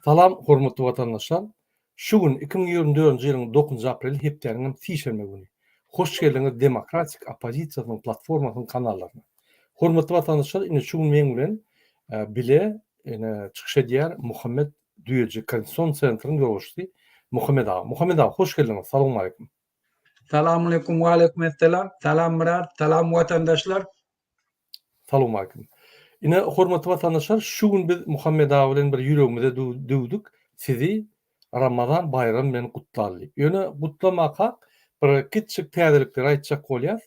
Salam hormatly watandaşlar! Şu gün 2024-nji ýylyň dokuzynjy apreli hepdäniň hem sişenbe güni. Hoş geldiňiz Demokratik oppozisiýasynyň platformasynyň kanallaryna. Hormatly watandaşlar ine şu gün meň bilen bile ine çykyş edýär Muhammet Düýeji Konstitusion sentryň ýolbaşçysy Muhammet aga. Muhammet aga hoş geldiňiz. Salowmaleýkim. Salamaleýkum waleýkum essalam. Salam Myrat, salam watandaşlar. Salowmaleýkim. Ine, hormatly watandaşlar, şu gün biz Muhammet aga bilen bir ýüregimize düwdük, sizi Ramazan baýramy bilen gutlaly diýip. Ýöne gutlamakak bir kiçjik täzelikleri aýtjak bolýas.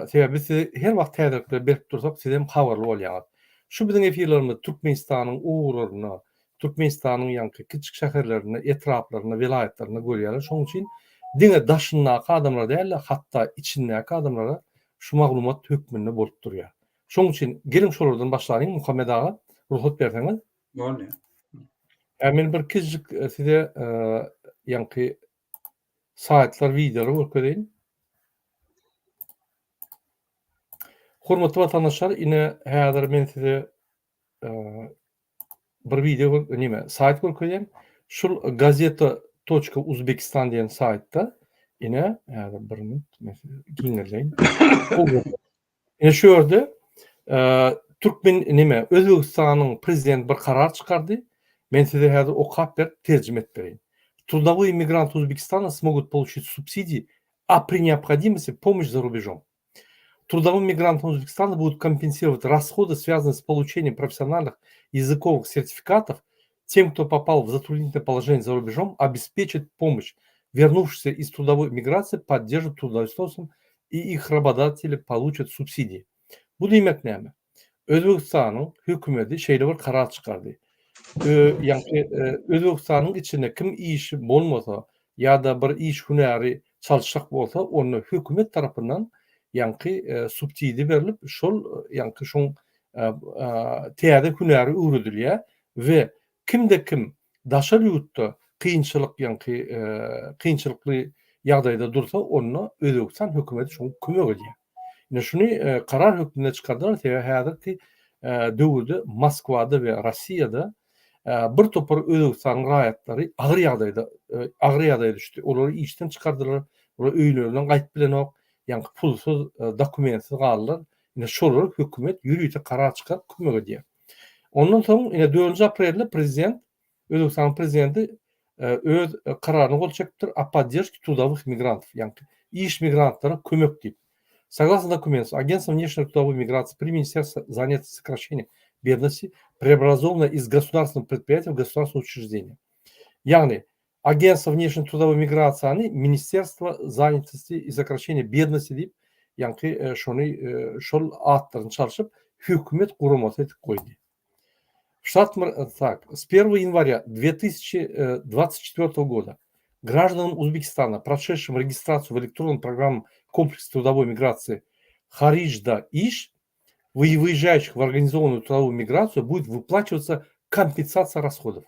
Sebäbi biz size her wagt täzelikleri berip dursak, siz hem habarly bolýaňyz. Şu biziň efirlerimiz Türkmenistanyň ugurlarynda, Türkmenistanyň ýaňky kiçjik şäherlerinde, etraplarynda, welaýatlarynda görýärler. Şonuň üçin diňe daşyndaky adamlar däl-de, hatda içindäki adamlara Şu maglumat hökmünde bolup durýar. Şoň üçin geliň şolardan başlalyň Muhammet aga, rugsat berseňiz. Bolýar. Ä men bir kiçijik size ýaňky saýtlar, wideolar görkezeýin. Hormatly watandaşlar, ine häzir men size bir wideo nime saýt görkezýän. Şul gazeta toçka Uzbekistan diýen saýtda ine häzir bir minut men size giňeldeýin. Ine şu ýerde türkmen nime Özbegistanyň prezidenti bir karar çykardy. Men size häzir okap berip terjime edip bereýin. Трудовые мигранты Узбекистана смогут получить субсидии, а при необходимости помощь за рубежом. Трудовым мигрантам Узбекистана будут компенсировать расходы, связанные с получением профессиональных языковых сертификатов. Тем, кто попал в затруднительное положение за рубежом, обеспечат помощь. Вернувшиеся из трудовой миграции поддержат трудоустройством и их работодатели получат субсидии. Bu diýmek näme? Özbegistanyň hökümeti şeýle bir karar çykardy. Ýagny Özbegistanyň içinde kim işi bolmasa ýa-da bir iş hünäri çalyşjak bolsa, onda hökümet tarapyndan ýaňky subsidiýa berlip, şol ýaňky şoň täze hünäri öwredilýär we kimde-kim daşary ýurtda kynçylyk ýaňky kynçylykly ýagdaýda dursa, onda Özbegistan hökümeti şoňa kömek edýär. Ine şuny karar hökmünde çykardylar, sebäbi häzirki döwürde Moskwada we Rossiýada bir topar Özbegistanyň raýatlary agyr ýagdaýda agyr ýagdaýa düşdi. Olary işden çykardylar, olar öýlerinden gaýdyp bilenok, ýaňky pulsuz, dokumentsiz galdylar. Ine şolara hökümet ýörite karar çykaryp kömek edýär. Ondan soň ine dördünji aprelde prezident Özbegistanyň prezidenti öz kararyna gol çekipdir, o podдержке трудовых мигрантов, ýagny iş migrantlara kömek diýip. Согласно документу, Агентство внешней трудовой миграции при Министерстве занятости и сокращения бедности преобразовано из государственного предприятия в государственное учреждение. Ýagny Агентство внешней трудовой миграциýany Министерство занятости и сокращения бедности diýip, ýaňky şony şol atlaryny çalşyp, hökümet guramasy edip goýdy. Штат, так, с 1 января 2024 года гражданам Узбекистана, прошедшим регистрацию в электронном программном комплексе трудовой миграции Хариджда Иш, выезжающих в организованную трудовую миграцию, будет выплачиваться компенсация расходов.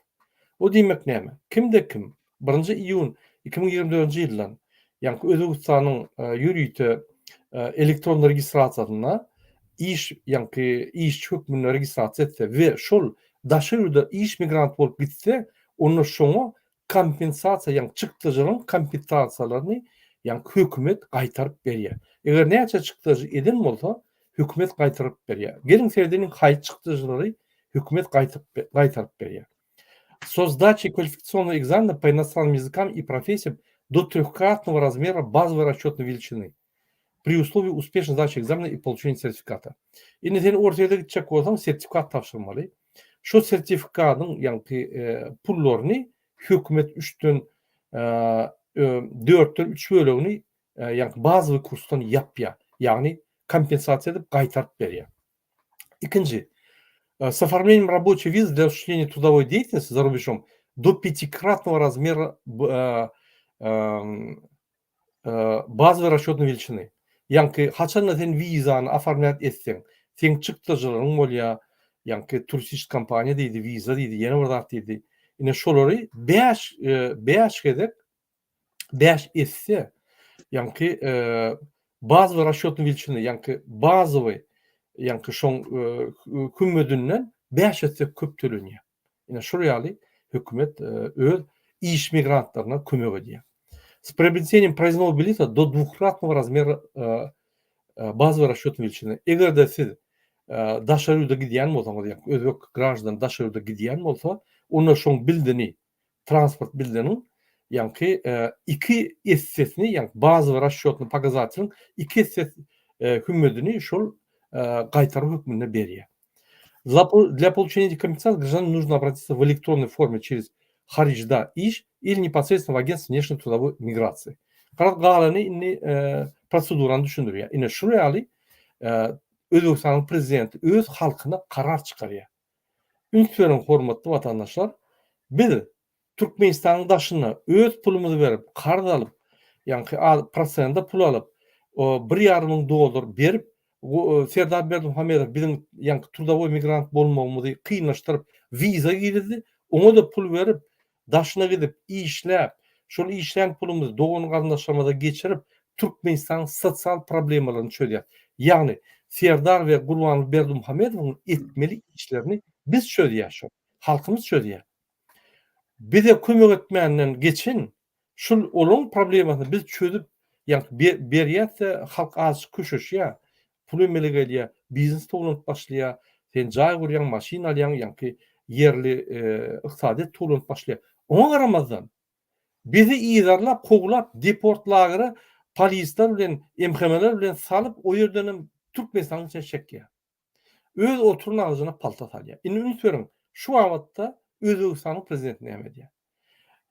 O diýmek näme? Kimde-kim birinji iýun 2024-nji ýyldan, ýagny Özbegistanyň ýörite elektron registrasiýasynda iş, ýagny işçi hökmünde registrasiýa etse we şol daşary ýurda iş migranty bolup gitse, onda şoňa kompensasiýa, ýagny çykdajylaryň kompensasiýalaryny, ýagny hökümet gaýtaryp berýär. Eger näçe çykdajy eden bolsa, hökümet gaýtaryp berýär. Geliň seredeliň haýsy çykdajylary hökümet gaýtaryp berýär. Со сдачей квалификационного экзамена по иностранным языкам и профессиям до трехкратного размера базовой расчетной величины при условии успешной сдачи экзамена и получения сертификата. Indi sen Orsýete gitjek bolsaň sertifikat tabşyrmaly. Şo sertifikatyň ýaňky pullaryny hökümet üçden dörtden üç bölegini ýaňky bazowy kursdan ýapýar. Ýagny kompensasiýa edip gaýtaryp berýär. Ikinji, с оформлением рабочей визы для осуществления трудовой деятельности за рубежом до пятикратного размера базовой расчетной величины. Ýaňky haçanda sen wizany oformlýat etseň, seň çykdajylaryň bolýar, ýaňky turistik kompaniýa diýdi, wiza diýdi, ýene bir zat diýdi. Ine şolary 5 5 gezek 5 esse ýaňky bazowy rasçetnyý weliçiny ýaňky bazowy ýaňky şoň hümmedinden 5 esse köp tölenýär. Ine şol ýaly. hökümet öz iş migrantlaryna kömek edýär. S приобретением проездного билета до двукратного размера bazowy rasçetnoý weliçiny. Eger-de siz daşary ýurda gidýän bolsaňyz, ýa özbek graždany daşary ýurda gidýän bolsa, onda şoň bildini, transport bildiniň ýaňky iki essesini, ýa bazowy rasçetnoý pokazateliň iki esse hümmedini şol gaýtargy hökmünde berýär. Для получения этих компенсаций гражданину нужно обратиться в электронной форме через Haryjda iş или непосредственно в Агентство внешней трудовой миграции. Garaz galany indi prosedurany düşündirýär. Ine şul ýaly Özbegistanyň prezidenti öz halkyna karar çykarýar. Üns beriň hormatly watandaşlar, biz Türkmenistanyň daşynda öz pulumyzy berip, karz alyp, ýaňky az prosende pul alyp, bir ýarym müň dollar berip, Serdar Berdimuhamedow biziň ýaňky trudowoý migrant bolmagymyzy kynlaşdyryp, wiza girizdi, oňa-da pul berip, daşyna gidip, işläp, şol işlän pulumyzy dogan-garyndaşlarymyza geçirip, Türkmenistanyň sosial problemalaryny çözýäs. Ýagny, Serdar we Gurbanguly Berdimuhamedowyň etmeli işlerini biz çözýäs şol. Halkymyz çözýär. Bize kömek etmänden geçen şul olaň problemasyny biz çözüp ýa berýäs-de halk azajyk köşeşýär, pul emele gelýär, biznes towlanyp başlaýar, sen jaý gurýaň, maşyn alýaň, ýaňky ýerli ykdysadyýet towlanyp başlaýar. Oňa garamazdan bizi yzarlap, kowlap deport lagere polisler bilen, MHM-ler bilen salyp o ýerdenem Türkmenistanyň içine çekýär. Öz oturan agajyna palta salýar. Indi üns beriň, şu babatda Özbegistanyň prezidenti näme edýär?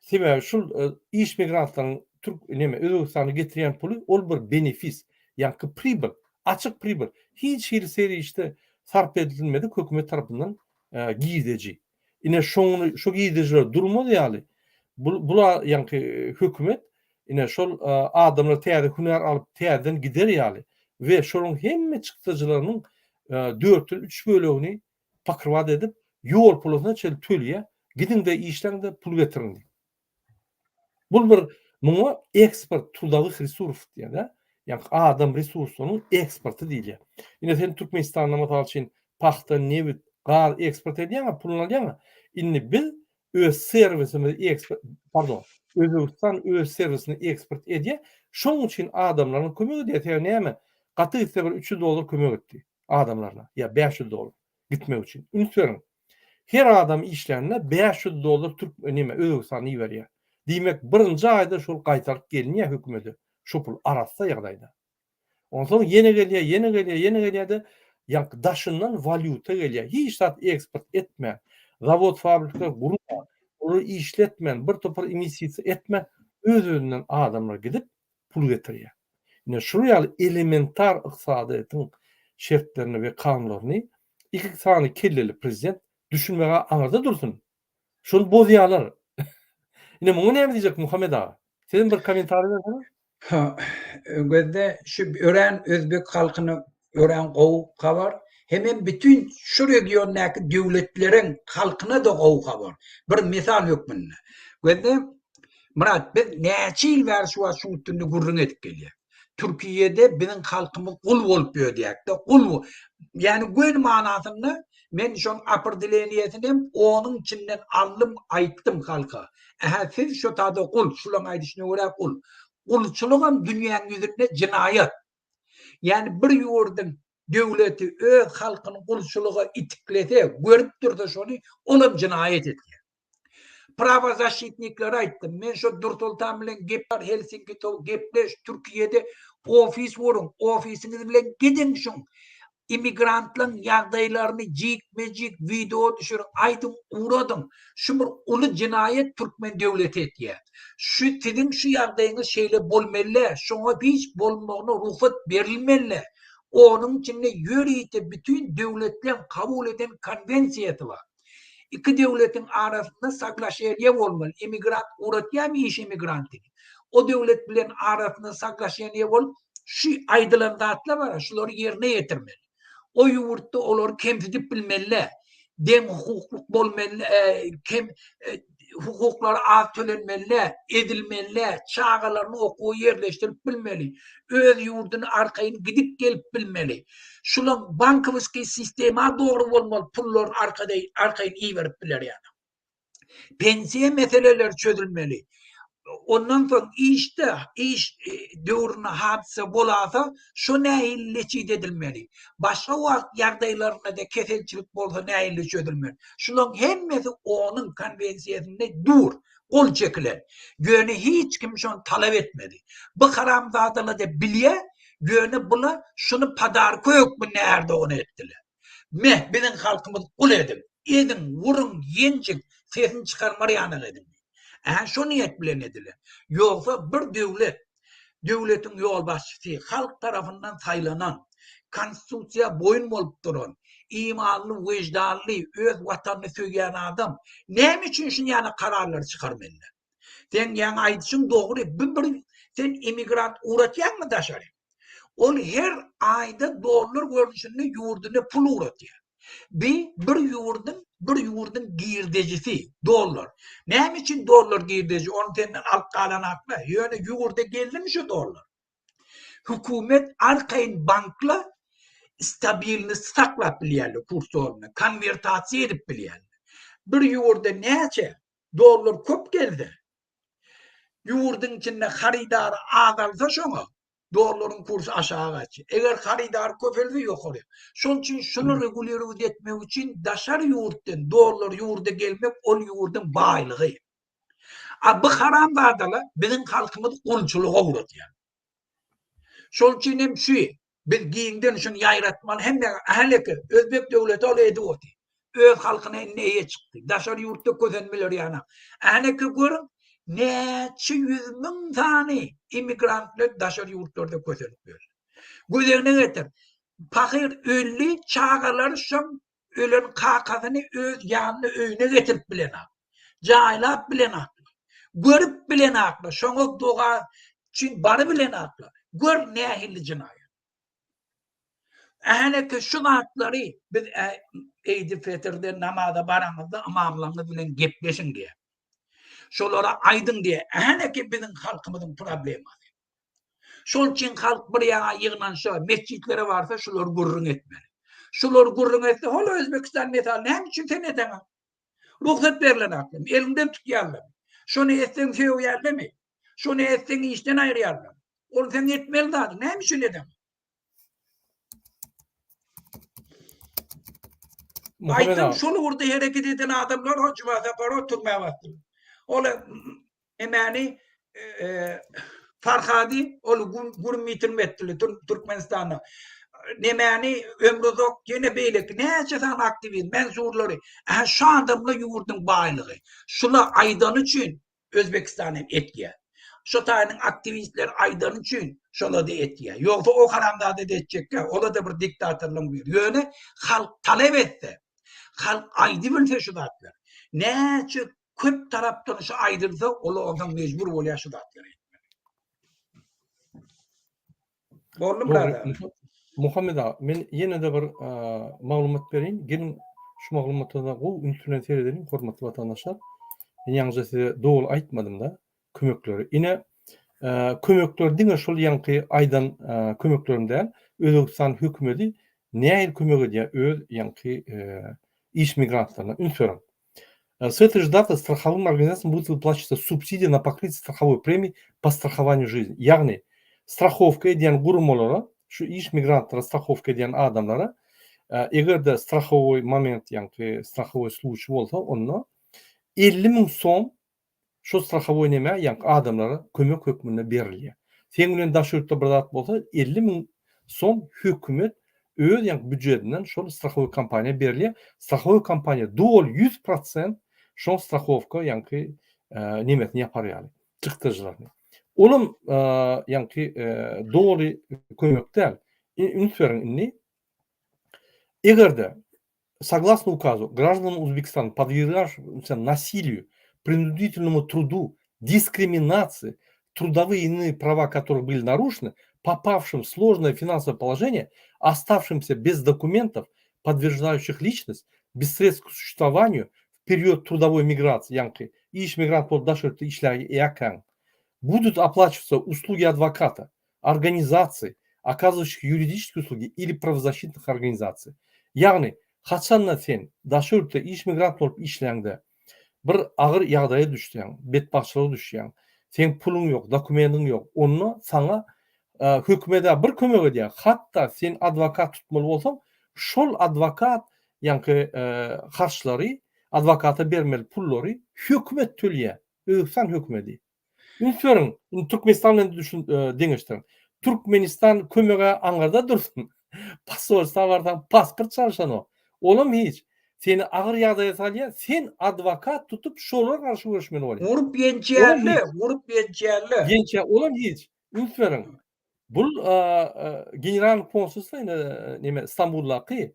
Sebäbi şul iş migrantlaryň türk neme Özbegistana getirýän puly ol bir benefis, ýaňky pribyl, açyk pribyl. Hiç hili serişde sarp edilmedik hökümet tarapyndan girdeji. Ine şoňy şo girdejiler durmaz ýaly bu bula ýaňky hökümet ine şol adamlar täze hünär alyp täzeden gider ýaly we şolaryň hemme çykdajylarynyň dörtden üç bölegini pokrywać edip ýol pulusyna çenli töleýär gidiňde işläňde pul getiriň diýip. Bul bir muňa eksport trudowych resursow diýýär-de. Ýagny adam resurslarynyň eksporty diýilýär. Ine sen Türkmenistanda mysal üçin pagta, nebit, gaz eksport edýäň-ä, puluny alýaň-a. Indi biz öz serwisimizi eksport, pardon, Özbegistan öz serwisini eksport edýär. Şonuň üçin adamlaryna kömek edýär. Sebäbi näme? Gaty gitse bir 300 dollar kömek etdi adamlaryna ýa 500 dollar gitmek üçin. Üns beriň. Her adam işlände 500 dollar türk neme Özbegistana iberýär. Diýmek, birinji aýda şol gaýtaryp gelinýär hökümete şo pul arassa ýagdaýda. Onsoň ýene gelýär, ýene gelýär, ýene gelýär-de, ýaňky daşyndan walýuta gelýär. Hiç zat eksport etmän, zawod-fabrikler gurman, olary işletmän, bir topar inwestisiýa etmän, öz-özünden adamlar gidip pul getirýär. Ine şular ýaly elementar ykdysadyýetiň şertlerini we kanunlaryny iki sany kelleli prezident düşünmegi aňyrda dursun. Şony bozýarlar. Ine muňa näme diýjek Muhammet aga? Sizem bir kommentariý berseňiz. Ha, gözde şu örän özbek halkyna örän gowy habar. Hemem bütün şu regiondaky döwletleriň halkyna-da gowy habar. Bir mysal hökmünde. Gözde Myrat biz näçe ýyl bäri şu wagt şuň üstünde gürrüň edip gelýäs. Türkiýede biziň halkymyz gul bolup ýödýärdi. Gul. Ýani göni manasynda men şoň opredeleniýesini hem onuň içinden aldym, aýtdym halka. Ähä siz şo tada gul, şulaň aýdyşyna görä gul. Gulçulygam dünýäň ýüzünde jenaýat. Ýani bir ýurduň döwleti öz halkyny gulçulyga itiklese, görüp dursa şony, olam jenaýat edýär. Prawozaşitniklere aýtdym. Men şo Dursoltan bilen gep bar Helsinki to gepleş Türkiýede ofis guruň, ofisiňiz bilen gidiň şuň immigrantlaryň ýagdaýlaryny jikme-jik wideo düşüriň, aýdyň, ugradyň. Şu bir uly jenaýat türkmen döwleti etýär. Şu siziň şu ýagdaýyňyz şeýle bolmaly däl, şoňa hiç bolmagyna rugsat berilmeli däl. Onuň içinde ýörite bütin döwletleň kabul eden konwensiýasy bar. Iki döwletiň arasynda soglaşeniýe bolmaly. Emigrant ugratýarmy iş emigrantyny? O döwlet bilen arasynda soglaşeniýe bolup, şu aýdylan zatlar bar, şulary ýerine ýetirmeli. O ýurtda olary kemsidip bilmeli. Deň hukuklyk bolmaly, kem hukuklary az tölenmeli, ezilmeli, çagalaryny okuwa ýerleşdirip bilmeli, öz ýurduny arkaýyn gidip gelip bilmeli. Şulaň bankowskiý sistema dogry bolmaly pullaryny arkaýyn iberip biler ýaly. Pensiýa meseleleri çözülmeli. Ondan soň işde, iş döwründe hadysa bolasa, şo nähili leçit edilmeli. Başga wagt ýagdaýlarynda-da keselçilik bolsa nähili çözülmeli. Şularyň hemmesi onuň konwensiýasynda dur, gol çekilen. Ýöne hiç kim şony talap etmedi. Bu haramzadalar-da bilýär, ýöne bular şuny podarka hökmünde Erdogana etdiler. Meh, biziň halkymyz gul ediň, eziň, wuruň, ýenjiň, sesini çykarmar ýanak ediň diýip. Ä şo niýet bilen edilen. Ýogsa bir döwlet, döwletiň ýolbaşçysy halk tarapyndan saýlanan, konstitusiýa boýun bolup duran, imanly, wyždanly, öz watanyny söýýän adam näme üçin şuny ýaly kararlary çykarmalylar? Seň ýaňy aýdyşyň dogry, bu bir sen emigrant ugratýaňmy daşary? Ol her aýda dollar görnüşinde ýurduna pul ugratýar. Bi bir ýurduň bir ýurduň girdejisi dollar. Näme üçin dollar girdeji? Ony senden alyp galan akla. Ýöne ýurda geldimi şu dollar? Hökümet arkaýyn bankla stabilnost saklap bilýärler kurs doluna, konwertasiýa edip bilýärler. Bir ýurda näçe dollar köp gelse, ýurduň içinde harydary azalsa şoňa dollaryň kursy aşaga gaçýar. Eger harydary köpelse ýokary. Şonuň üçin şuny regulirowat etmek üçin daşary ýurtdan dollar ýurda gelmek ol ýurduň baýlygy. A bu haramzadalar biziň halkymyzy gulçulyga ugradýar. Şonuň üçin hem şu biz giňden şuny ýaýratmaly hemme häleki özbek döwleti ol edip otyr. Öz halkyna indi eýe çykdy. Daşary ýurtda kösenmeler ýana. Häleki görüň näçe 100 müň sany immigrantlar daşary ýurtlarda kösenip ýör. Göz öňüne getir. Pahyr öldi, çagalary şoň ölen kakasyny öz ýanyna öýüne getirip bilenok. Jaýlap bilenoklar. Görüp bilenoklar. Şoňa doga üçin barybilenoklar. Gör nähili jenaýat. Ähäleke şu zatlary biz Eýdi Fetirde namaza baraňyzda ymamlaryňyz bilen gepleşiň diýýär. Şolara aýdyň diýýär. Ähäleke biziň halkymyzyň problemasy. Şol üçin halk bir ýaňa ýygnanşa, metjitlere barsa şulary gürrüň etmeli. Şulary gürrüň etse, hol Özbekistan mysal, näme üçin sen edeňok? Rugsat berlen aklym, eliňden tutýarlar. Şony etseň sögýärlermi? Şony etseň işden aýyrýarlar. Ol seň etmeli zadyň, näme üçin edeňok? Aýtdym, şol ugurda hereket eden adamlar o Juma Saparow türmä basdy. Ol Emäni Farhady ol gürüm ýitirim etdiler Türkmenistanda. Nemäni Ömruzok ýene beýleki näçe sany aktiwist Mensurlary. Ähä şu adamlar ýurduň baýlygy. Şula aýdany üçin Özbekistan hem etýär. Şu taýynyň aktiwistleri aýdany üçin şola-da etýär. Ýogsa o haramzada-da etjekkä, ola-da bir diktatorlaryň biri. Ýöne halk talap etse, halk aýdybilse şu zatlary. Näçe Köp tarapdan şu aýdylsa, olar onsoň mejbur bolýar şu zatlary etmeli. Boldumy Dogry. Muhammet aga, men ýene-de bir maglumat bereýin. Geliň şu maglumata-da gowy üns bilen seredeliň, hormatly watandaşlar. Men ýaňyja size doly aýtmadym-da kömekleri. Ine, kömekler diňe şol ýaňky aýdan kömeklerim däl. Özbegistan hökümeti nähili kömek edýär öz ýaňky iş migrantlaryna? Üns beriň. С этой же даты страховым организациям будут выплачиваться субсидии на покрытие страховой премии по страхованию жизни. Ýagny, strahowka edýän guramalara, şu iş migrantlara strahowka edýän adamlara, eger-de strahowoý moment, ýagny strahowoý sluçy bolsa, onda 50 müň som Şol strahowoý neme ýaňky adamlara kömek hökmünde berilýär. Seň bilen daş ýurtda bir zat bolsa 50 müň som hökümet öz ýaňky býujetinden şol strahowoý kompaniýa berilýär. Strahowoý kompaniýa doly 100 prosent şoň strahowka ýaňky nemesini ýapar ýaly, çykdajylaryny. Olam ýaňky doly kömek däl. Üns beriň indi. Eger-de Согласно указу, гражданам Узбекистана, подвергавшимся насилию, принудительному труду, дискриминации, трудовые и иные права которых были нарушены, попавшим в сложное финансовое положение, оставшимся без документов, подтверждающих личность, без средств к существованию в период трудовой миграции, ýaňky iş migrant bolup daşary ýurtda işleýärkäň, будут оплачиваться услуги адвоката, organizasiý, оказывающих ýuridiçeskiý uslugi ili prawozasitnych organizasiý. Ýagny, haçanda sen daşary ýurtda iş migrant bolup işläňde, bir agyr ýagdaýa düşseň, betbagtçylyga düşýäň, seň puluň ýok, dokumendiň ýok, onda saňa hökümet-ä bir kömek edýär, hatda sen adwokat tutmaly bolsaň, şol adwokat ýaňky harçlary, adwokata bermeli pullary hökümet töleýär, Özbegistan hökümeti. Üns beriň, indi Türkmenistan bilen düşün deňeşdiriň. Türkmenistan kömege aňyrda dursun. Posolstwa barsaň pasport çalşanok. Olam hiç. Seni agyr ýagdaýa salýar, sen adwokat tutup şolara garşy göreşmeli bolýaň. Urup ýençýärler, urup ýençýärler. Ýençýär, olam hiç. Üns beriň. Bul generalnyý konsulstwo ine neme Stambuldaky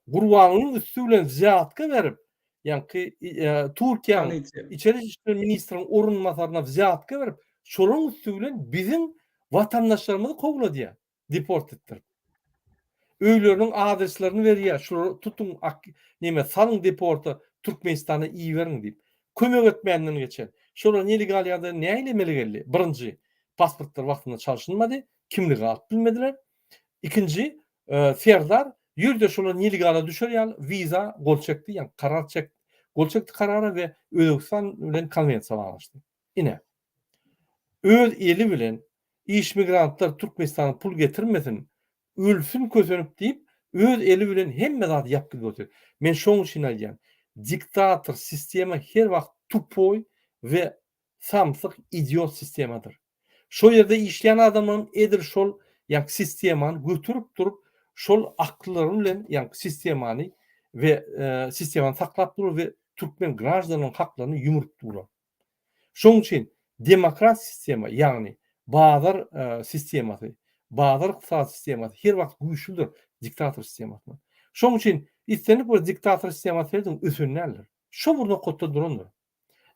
Gurbangulyň üsti bilen wzýatka berip, ýaňky Türkiýäniň içeri işler ministriniň orunbasaryna wzýatka berip, şolaryň üsti bilen biziň watandaşlarymyzy kowladýar, deport etdirip. Öýleriniň adreslerini berýär, şulary tutuň, neme salyň deporta, Türkmenistana iberiň diýip. Kömek etmänden geçen. Şolar nelegal ýagdaýda nähili emele geldi? Birinji, pasportlar wagtynda çalşynmady, kimligi alyp bilmediler. Ikinji, Serdar ýörite şolar nelegala düşer ýaly wiza gol çekdi, ýagny karar çek, gol çekdi karara we Özbegistan bilen konwensiýa baglaşdy. Ine. Öz eli bilen iş migrantlar Türkmenistana pul getirmesin, ölsün kösenip diýip, öz eli bilen hemme zady ýapyp gidip otyr. Men şoň üçin aýdýan, diktator sistema her wagt tupoý we samsyk idiot sistemadyr. Şo ýerde işleýän adamlaryň edil şol ýaňky sistemany göterip durup, şol akyllary bilen ýaňky sistemany we sistemany saklap durlar we türkmen graždanynyň haklaryny ýumrup durlar. Şonuň üçin demokrat sistema, ýagny bazar sistemasy, bazar ykdysady sistemasy her wagt güýçlüdir diktator sistemasyndan. Şonuň üçin islendik bir diktator sistemasy serediň ösen däldir. Şo bir nokatda durandyr.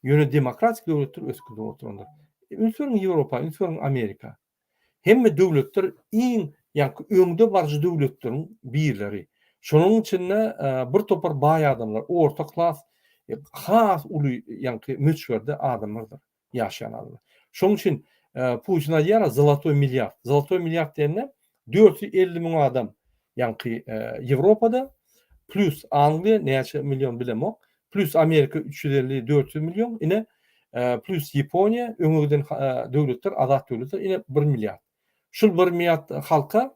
Ýöne demokratik döwletler ösüp gidip oturandyr. Üns beriň Ýewropa, üns beriň Amerika. Hemme döwletler iň ýaňky öňde baryjy döwletleriň birleri. Şonuň içinde bir topar baý adamlar, orta klas has uly ýaňky möçberde adamlardyr, ýaşaýan adamlar. Şonuň üçin Putin aýdýar, zolotoý milliard. Zolotoý milliard diýende 450 müň adam ýaňky Ýewropada, plus Angliýa näçe million bilemok, Plus Amerika 350, 400 million, ine, plus Ýaponiýa, öňe giden döwletler, azat döwletler, ine 1 milliard. Şul 1 milliard halka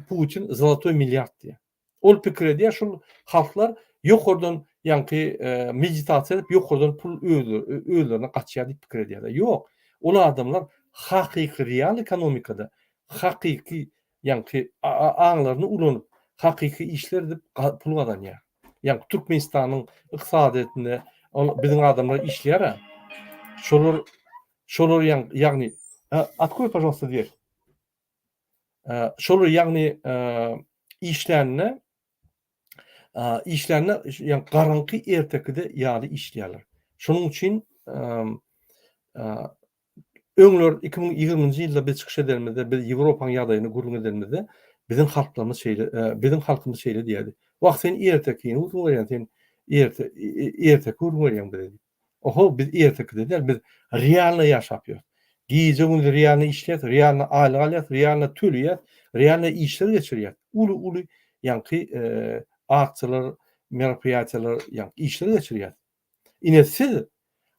Putin zolotoý milliard diýýär. Ol pikir edýär, şul halklar ýokardan ýaňky meditasiýa edip ýokardan pul özlerine gaçýar diýip pikir edýärler. Ýok. Ol adamlar hakyky real ekonomikada hakyky ýaňky aňlaryny ulanyp, hakyky işler edip pul gazanýar. Ýaňky Türkmenistanyň ykdysadyýetinde ol biziň adamlar işleýär-ä. Şolar şolar ýagny Открой, пожалуйста, дверь. Şolar ýagny işlände işlände ýagny garaňky ertekide ýaly işleýärler. Şonuň üçin Öňler 2020-nji ýylda biz çykyş edenimizde, biz Ýewropanyň ýagdaýyny gürrüň edenimizde, biziň halklarymyz şeýle, biziň halkymyz şeýle diýerdi. Wah, sen ertekini gürrüň berýäň, sen erte, erteki gürrüň berýäň bize diýip. Oho, biz ertekide däl, biz realno ýaşap ýörüs. Gije-gündiz realno işleýäs, realno aýlyk alýas, realno töleýäs, realno işler geçirýäs. Uly-uly ýaňky aksiýalar, meropriýatiýalar, ýaňky işler geçirýäs. Ine siz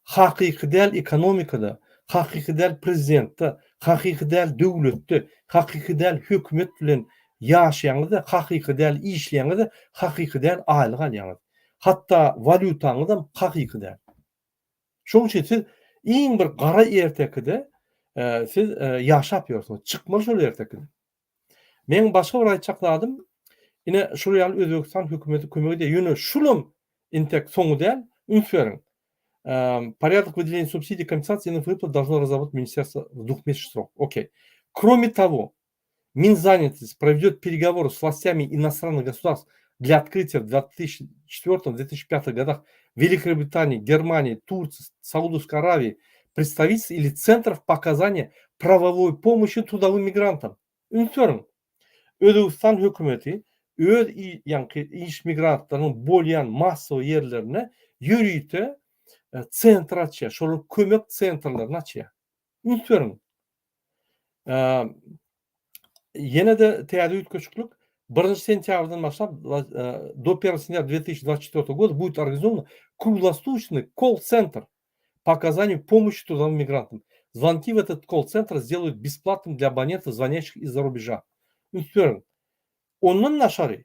hakyky däl ekonomikada, hakyky däl prezidentde, hakyky däl döwletde, hakyky däl hökümet bilen ýaşaýaňyzda, hakyky däl işleýäňizde, hakyky däl aýlyk alýaňyz. Hatda walýutaňyzam hakyky däl. Şonuň üçin siz iň bir gara ertekide siz ýaşap ýörsüňiz. Çykmaly şol ertekiden. Meň başga bir aýtjak zadym, ine şul ýaly Özbegistan hökümeti kömek edýär. Ýöne şulam intek soňy däl, üns beriň. Порядок выделения субсидий компенсации иных выплат должно разработать министерство в двухмесячный срок. Окей. Кроме того, Минзанятость проведет переговоры с властями иностранных государств для открытия в 2004-2005 годах Великобритании, Германии, Турции, Саудовской Аравии представительств или центров по оказанию правовой помощи трудовым мигрантам. Üns beriň, Özbegistan hökümeti öz ýaňky iş migrantlarynyň bolýan massowy ýerlerinde ýörite sentr açýar, şolar kömek sentrlerini açýar. Üns beriň. Ýene-de täze üýtgeşiklik. Birinji sentýabrdan başlap, do первого сентября 2024 года будет организован круглосуточный колл-центр по оказанию помощи трудовым мигрантам. Звонки в этот колл-центр сделают бесплатным для абонентов, звонящих из-за рубежа. Üns beriň. Ondan daşary,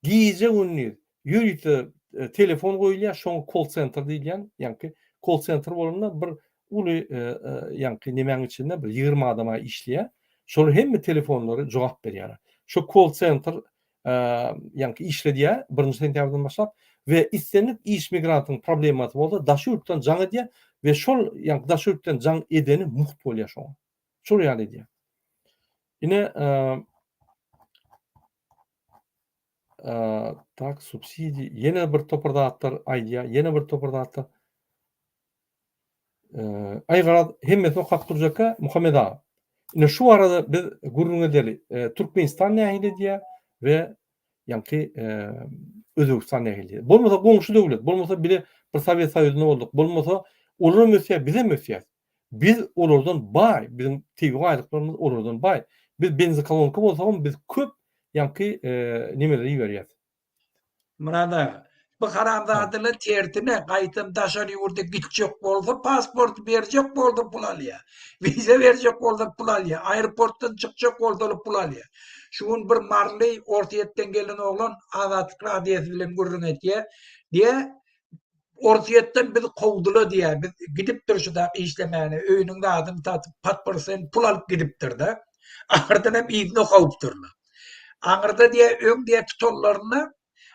gije-gündiz ýörite telefon goýulýar, şoňa koll-sentr diýilýän, ýaňky koll-sentr bolanda bir uly ýaňky nemäň içinde bir 20 adama işleýär. Şolar hemme telefonlary jogap berýärler. Şo koll-sentr ýaňky işledýär birinji sentýabrdan başlap we islendik iş migrantyň problemasy bolsa daşy ýurtdan jaň edýär we şol ýaňky daşy ýurtdan jaň edeni mugt bolýar şoňa. Şol ýaly edýär. Ine tak subsidiýa ýene bir topar zatlar aýdýar, ýene bir topar zatlar. Aý garaz hemmesini okap durjakka Muhammet aga. Ine şu barada biz gürrüň edeli. Türkmenistan nähili edýär we ýaňky Özbegistan nähili edýär. Bolmasa goňşy döwlet, bolmasa bile bir Sowet Soýuzynda bolduk, bolmasa olaram ösýär, bizem ösýäs. Biz olardan baý, biziň tebigy baýlyklarymyz olardan baý. Biz benzokolonka bolsagam biz köp ýaňky nemeleri iberýäs. Myrat aga, bu haramzadalar tersine, gaýtam daşary ýurda gitjek bolsa pasport berjek bolsa pul alýar. Wiza berjek bolsa pul alýar. Aeroportdan çykjak bolsalar pul alýar. Şu gün bir maryly Orsýetden gelen oglan Azatlyk radiosy bilen gürrüň etýär. Diýýär, Orsýetden bizi kowdular diýýär. Biz gidipdir şu zat işlemäne, öýüniň zadyny satyp, pat prosent pul alyp gidipdir-de. Ahyrdan hem yzyna kowupdyrlar. Aňyrda diýýär, öň diýýär tutanlarynda,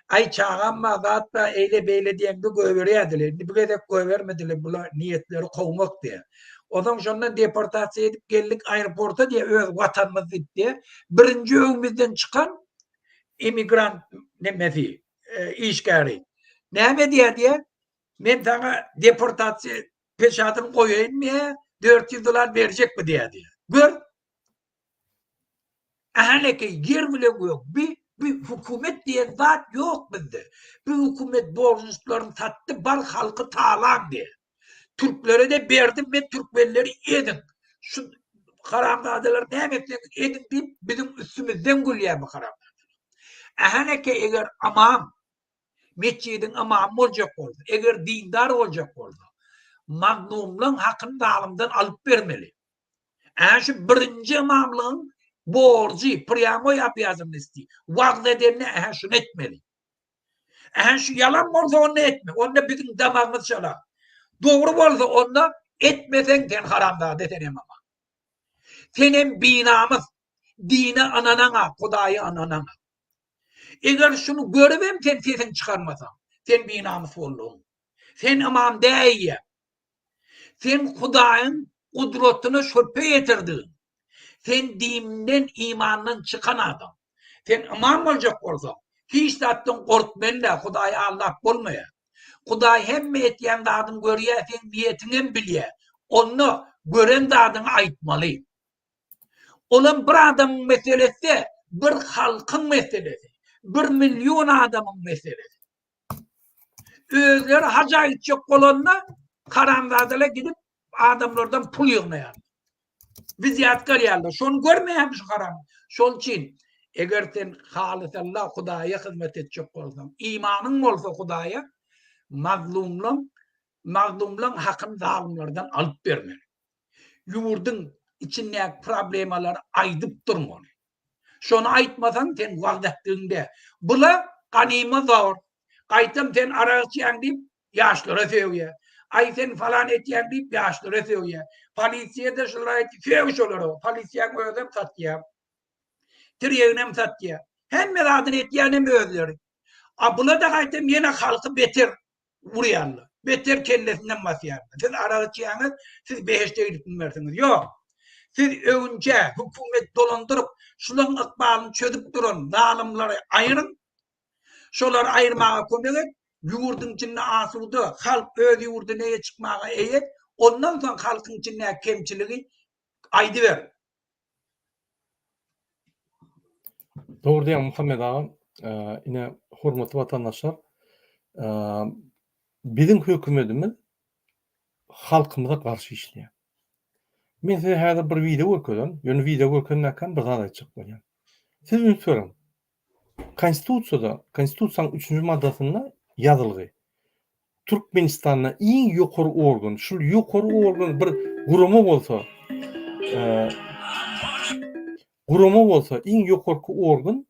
aý çagam bar, zat bar, eýle-beýle diýende goýberýärdiler. Indi bu gezek goýbermediler, bular niýetleri kowmak diýýär. Onsoň şondan deportasiýa edip geldik aeroporta diýýär, öz watanymyz diýip diýýär. Birinji öňümizden çykan emigrant nemesi, işgäri. Näme edýär diýýär, men saňa deportasiýa peçatyny goýaýyn diýýär, 400 dollar berjekmi diýýär diýýär. Gör. Ähli ýer bilen gök. Bi bi hökümet diýen zat ýok bizde. Bu hökümet borjunçlaryny satdy, bar halky talaň diýýär. Türklere-de berdim men türkmenleri ediň. Şu haramzadalar näme etseňiz ediň diýip biziň üstümizden gülýär bu haramzadalar. Ähäneke eger ymam metjidiň ymamy boljak bolsa, eger dindar boljak bolsa, mazlumlaň hakyny zalymdan alyp bermeli. Ä şu birinji ymamlygyň borjy, prýamoý obýazannosti, wagyz edende ähä şuny etmeli. Ähä şu ýalan bolsa onda etme. Onda biziň damagymyz çalar. Dogry bolsa onda etmeseň sen haramzada sen hem ama. Sen hem binamys. Dine ynanaňa, Hudaýa ynanaňa. Eger şuny görüp hem sen sesiňi çykarmasaň, sen binamys boldugyň. Sen ymam däýýä. Sen Hudaýyň gudratyna şübhe ýetirdigiň. Sen dinden, imandan çykan adam. Sen ymam boljak bolsaň, hiç zatdan gorkmaly-dä, Hudaýy aldap bolmaýar. Hudaý hemme etýän zadyňy görýär, seň niýetiňem bilýär. Onda gören zadyňy aýtmaly. Olam bir adamyň meselesi-de, bir halkyň meselesi, bir million adamyň meselesi. Özleri haja gitjek bolanda haramzadalar gidip adamlardan pul ýygnaýarlar. Wzýatka alýarlar. Şony görmeýärmi şu haram? Şol üçin eger sen halysalla Hudaýa hyzmat etjek bolsaň, imanyň bolsa Hudaýa, mazlumlaň, mazlumlaň hakyny zalymlardan alyp bermeli. Ýurduň içindäki problemalary aýdyp durmaly. Şony aýtmasaň sen wagyz etdigiň däl. Bula ganyma zor. Gaýtam sen arak içýäň diýip ýaşlara sögýär. Aý sen falan etýäň diýip ýaşlara sögýär. Polisiýa-da şular aýtdy sög şolara. Polisiýaň özem satýar. Tirýeginem satýar. Hemme zadyny etýänem özleri. A bula-da gaýtam ýene halky beter urýarlar. Beter kellesinden basýarlar. Siz arak içýäňiz, siz behişde gidip bilmersiňiz. Ýok. Siz öwünçä hökümet dolandyryp, şularyň ykbalyny çözüp duran zalymlary aýryň. Şolary aýyrmaga kömek et. Ýurduň içinde asuda, halk öz ýurduna eýe çykmaga eýe et. Ondan soň halkyň içindäki kemçiligi aýdyber. Dogry diýýäň Muhammet aga. Ine hormatly watandaşlar, biziň hökümetimiz halkymyza garşy işleýär. Men size häzir bir wideo görkezerin. Ýöne wideo görkezmäkäm bir zat aýtjak bolýan. Siz üns beriň. Konstitusiýada, Konstitusiýanyň üçünji maddasynda ýazylgy. Türkmenistanda iň ýokary organ, şul ýokary organ bir gurama bolsa, gurama bolsa iň ýokarky organ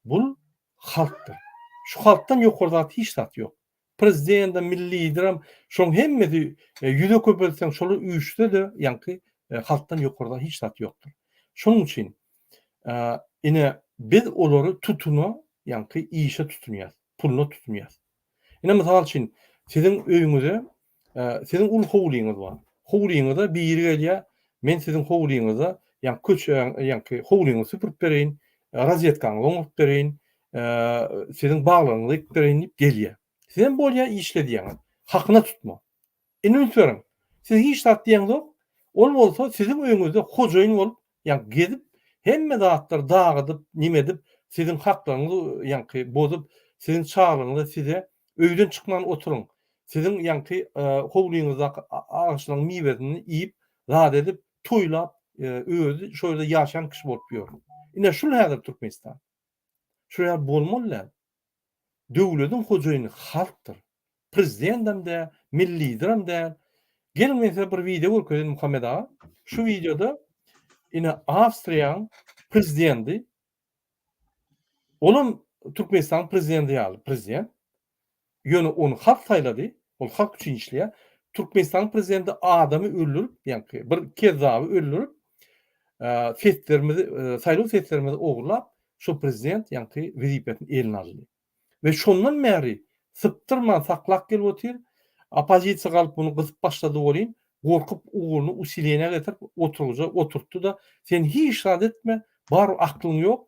bul halkdyr. Şu halkdan ýokary zat hiç zat ýok. Prezidentem, milli liderem, şoň hemmesi ýüze köpeltseň şolar üýşse-de ýaňky halkdan ýokarda hiç zat ýokdur. Şonuň üçin ine biz olary tutuna ýaňky işe tutunýas, puluna tutunýas. Ine mysal üçin siziň öýüňize siziň uly howlyňyz bar. Howlyňyza biri gelýär, men siziň howlyňyza ýaňky köçe ýaňky howlyňyzy süpürip bereýin, rozetkaňyzy oňaryp bereýin, siziň baglaryňyzy ekip bereýin diýip gelýär. Sizem bolýar işle diýýäňiz. Hakyna tutma. Indi üns beriň. Siz hiç zat diýeňzok. Ol bolsa siziň öýüňizde hojaýyn bolup, ýaňky gezip, hemme zatlary dagydyp, nime edip, siziň haklaryňyzy ýaňky bozup, siziň çagalaryňyza size öýden çykman oturyň. Siziň ýaňky howlyňyzdaky agaçlaryň miwesini iýip, zat edip, toýlap, özi şo ýerde ýaşaýan kişi bolup ýör. Ine şul häzir Türkmenistan. Şol ýaly bolmaly däl. Döwlediň hojaýyny halkdyr. Prezidendem däl, milli liderem däl. Geliň men size bir wideo görkezeýin Muhammet aga. Şu wideoda ine Awstriýanyň prezidendi olam Türkmenistanyň prezidenti ýaly prezident. Ýöne ony halk saýlady, ol halk üçin işleýär. Türkmenistanyň prezidenti adamy öldürip, ýaňky bir kezzaby öldürip, seslerimizi, saýlaw seslerimizi ogurlap, şo prezident ýaňky wezipesini eline aldy. We şondan bäri sypdyrman saklap gelip otyr. Oppozisiýa galyp muny gysyp başlady welin, gorkup ogluny usileniýä getirip oturgyja oturtdy-da, sen hiç zat etme, bar aklyň ýok,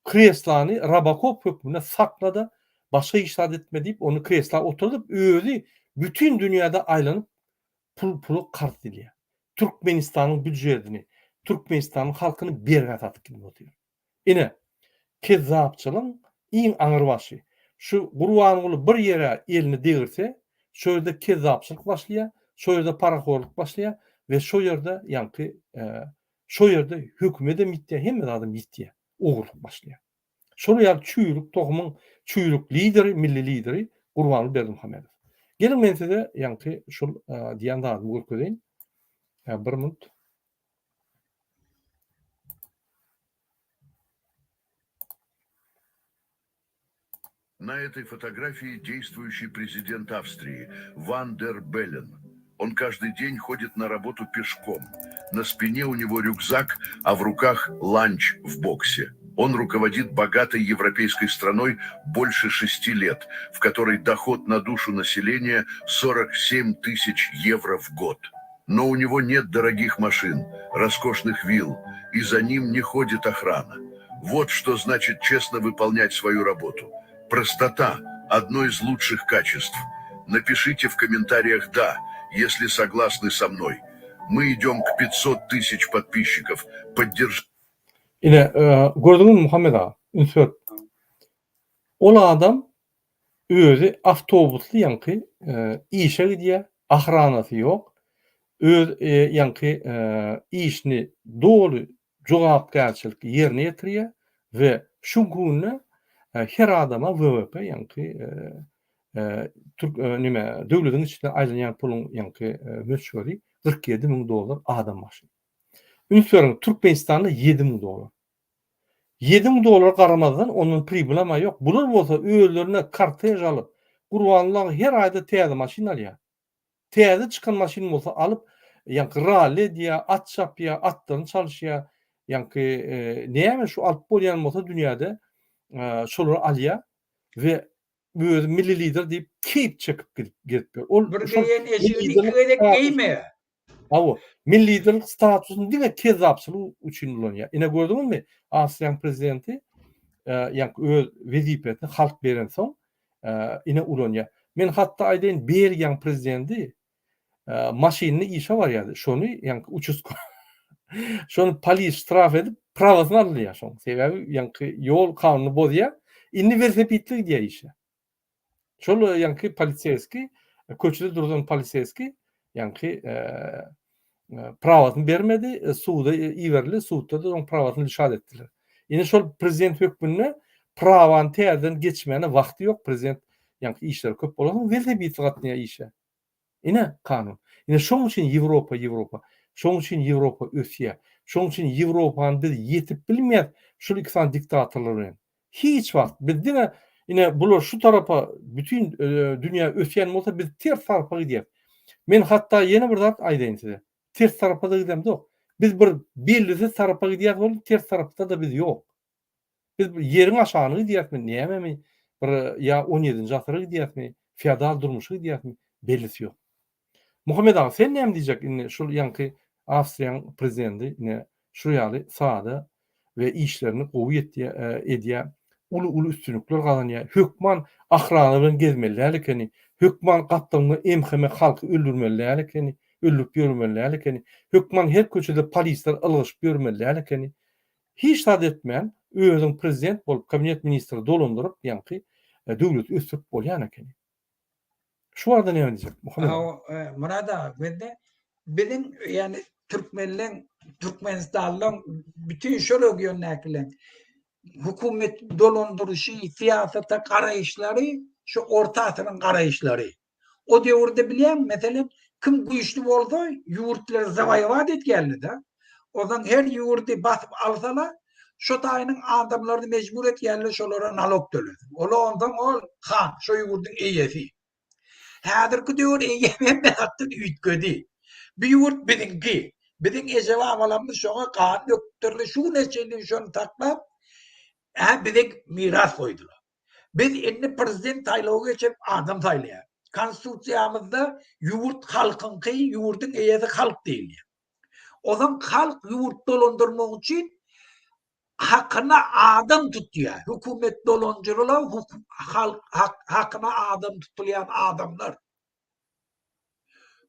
kreslany robokop hökmünde sakla-da, başga hiç zat etme diýip, ony kresla oturdyp, özi bütin dünýäde aýlanyp pul pula karz dilýär. Türkmenistanyň býujetini, Türkmenistanyň halkyny bergä satyp gidip otyr. Ine, kezzapçylygyň iň aňrybaşy. Şu Gurbanguly bir ýere elini degirse, şo ýerde kezzapçylyk başlaýar, şo ýerde parahorluk başlaýar we şo ýerde ýaňky şo ýerde hökümedem ýitýär, hemme zadam ýitýär, ogurlyk başlaýar. Şol ýaly çüýrük tohumyň çüýrük lideri, milli lideri Gurbanguly Berdimuhamedow. Geliň men size ýaňky şul diýen zadymy görkezeýin. Bir minut. На этой фотографии действующий президент Австрии Ван дер Беллен. Он каждый день ходит на работу пешком. На спине у него рюкзак, а в руках ланч в боксе. Он руководит богатой европейской страной больше шести лет, в которой доход на душу населения 47 тысяч евро в год. Но у него нет дорогих машин, роскошных вилл, и за ним не ходит охрана. Вот что значит честно выполнять свою работу. Простота – одно из лучших качеств. Напишите в комментариях «да», если согласны со мной. Мы идем к 500 тысяч подписчиков. Поддержите. Ine, gördüňizmi Muhammet aga, üns berip. Ol adam özi awtobusly ýaňky işe gidýär, ahranasy ýok. Öz ýaňky işini doly jogapkärçilikli ýerine ýetirýär we şu günde her adama WWP ýaňky türk nime döwletiň içinde aýlanýan puluň ýaňky möçberi 47 müň dollar adam başy. Üns beriň Türkmenistanda 7 müň dollar. 7 müň dollara garamazdan ondan pribylam ýok. Bular bolsa özlerine kortej alyp Gurbanguly her aýda täze maşyn alýar. Täze çykan maşyn bolsa alyp, ýaňky ralli edýär, at çapýar, atlaryny çalyşýar. Ýaňky näme şu alyp bolýan bolsa dünýäde şolary alýar we özi milli lider diýip keýp çekip gidip gezip ýör. Ol Bir geýen eşigini iki gezek geýmeýär. Hawa, milli liderlik statusyny diňe kezzapçylyk üçin ulanýar. Ine gördüňizmi, Awstriýanyň prezidenti ýaňky öz wezipesini halk berensoň, ine ulanýar. Men hatda aýdaýyn, Belgiýanyň prezidenti maşynly işe barýardy. Şony ýaňky uçastko şony polis ştraf edip, prawasyny aldylar şoň. Sebäbi ýaňky ýol kanunyny bozýar. Indi welosipedli gidýär işe. Şol ýaňky poliseýskiý, köçede duran poliseýskiý ýaňky prawasyny bermedi, suda iberildi, sudda-da oň prawasyny lişat etdiler. Indi şol prezident hökmünde. Prawany täzeden geçmäne wagty ýok prezident ýaňky işleri köp bolansoň welosipedli gatnaýar işe. Ine kanun. Ine şoň üçin Ýewropa Ýewropa. Şoň üçin Ýewropa ösýär. Şoň üçin Ýewropany biz ýetip bilmeýäs şul iki sany diktatorlar bilen. Hiç wagt biz diňe ine bular şu tarapa bütin dünýä ösýän bolsa biz ters tarapa gidýäs. Men hatda ýene bir zat aýdaýyn size. Ters tarapa-da gidemzok. Biz bir bellisiz tarapa gidýäs boldy, ters tarapda-da biz ýok. Biz bir ýeriň aşagyna gidýäsmi, nämemi, bir ýa on ýedinji asyra gidýäsmi, feodal durmuşa gidýäsmi, bellisi ýok. Muhammet aga, sen näme diýjek indi şul ýaňky Awstriýanyň prezidenti ine şu ýaly sada we işlerini gowy ýetýä edýä, uly-uly üstünlikler gazanýa, hökman ahrana bilen gezmeli däl ekeni, hökman gapdalynda MHM halky öldürmeli däl ekeni, öldürip ýörmeli däl ekeni, hökman her köçede polisler ylgaşyp ýörmeli däl ekeni. Hiç zat etmän, özüň prezident bolup, kabinet ministri dolandyryp, ýaňky döwleti ösdürip bolýan ekeni. Şu barada näme diýjek, Muhammet aga? Myrat aga, bizde biziň ýagny türkmenleň, türkmenistanlylaryň bütin şol regiondakylaryň hökümet dolandyryşy, syýasata garaýyşlary şu orta asyryň garaýyşlary. O döwürde bilýäňmi, meselem, kim güýçli bolsa, ýurtlary zawaýowat edýärler-de. Onsoň her ýurdy basyp alsalar, şo taýynyň adamlaryny mejbur edýärler şolara nalog tölesin. Olar onsoň ol han, şo ýurduň eýesi. Häzirki döwür eýýäm hemme zatdan üýtgedi. Bu ýurt biziňki. Biziň eje-babalarymyz şoňa gan döküpdirler, şu güne çenli şony saklap, hä bize miras goýdular. Biz indi prezident saýlawy geçirip adam saýlaýarys. Konstitusiýamyzda ýurt halkyňky, ýurduň eýesi halk diýilýär. Onsoň halk ýurt dolandyrmak üçin hakyna adam tutýar. Hökümet dolandyrylar, halk hakyna adam tutulýan adamlar.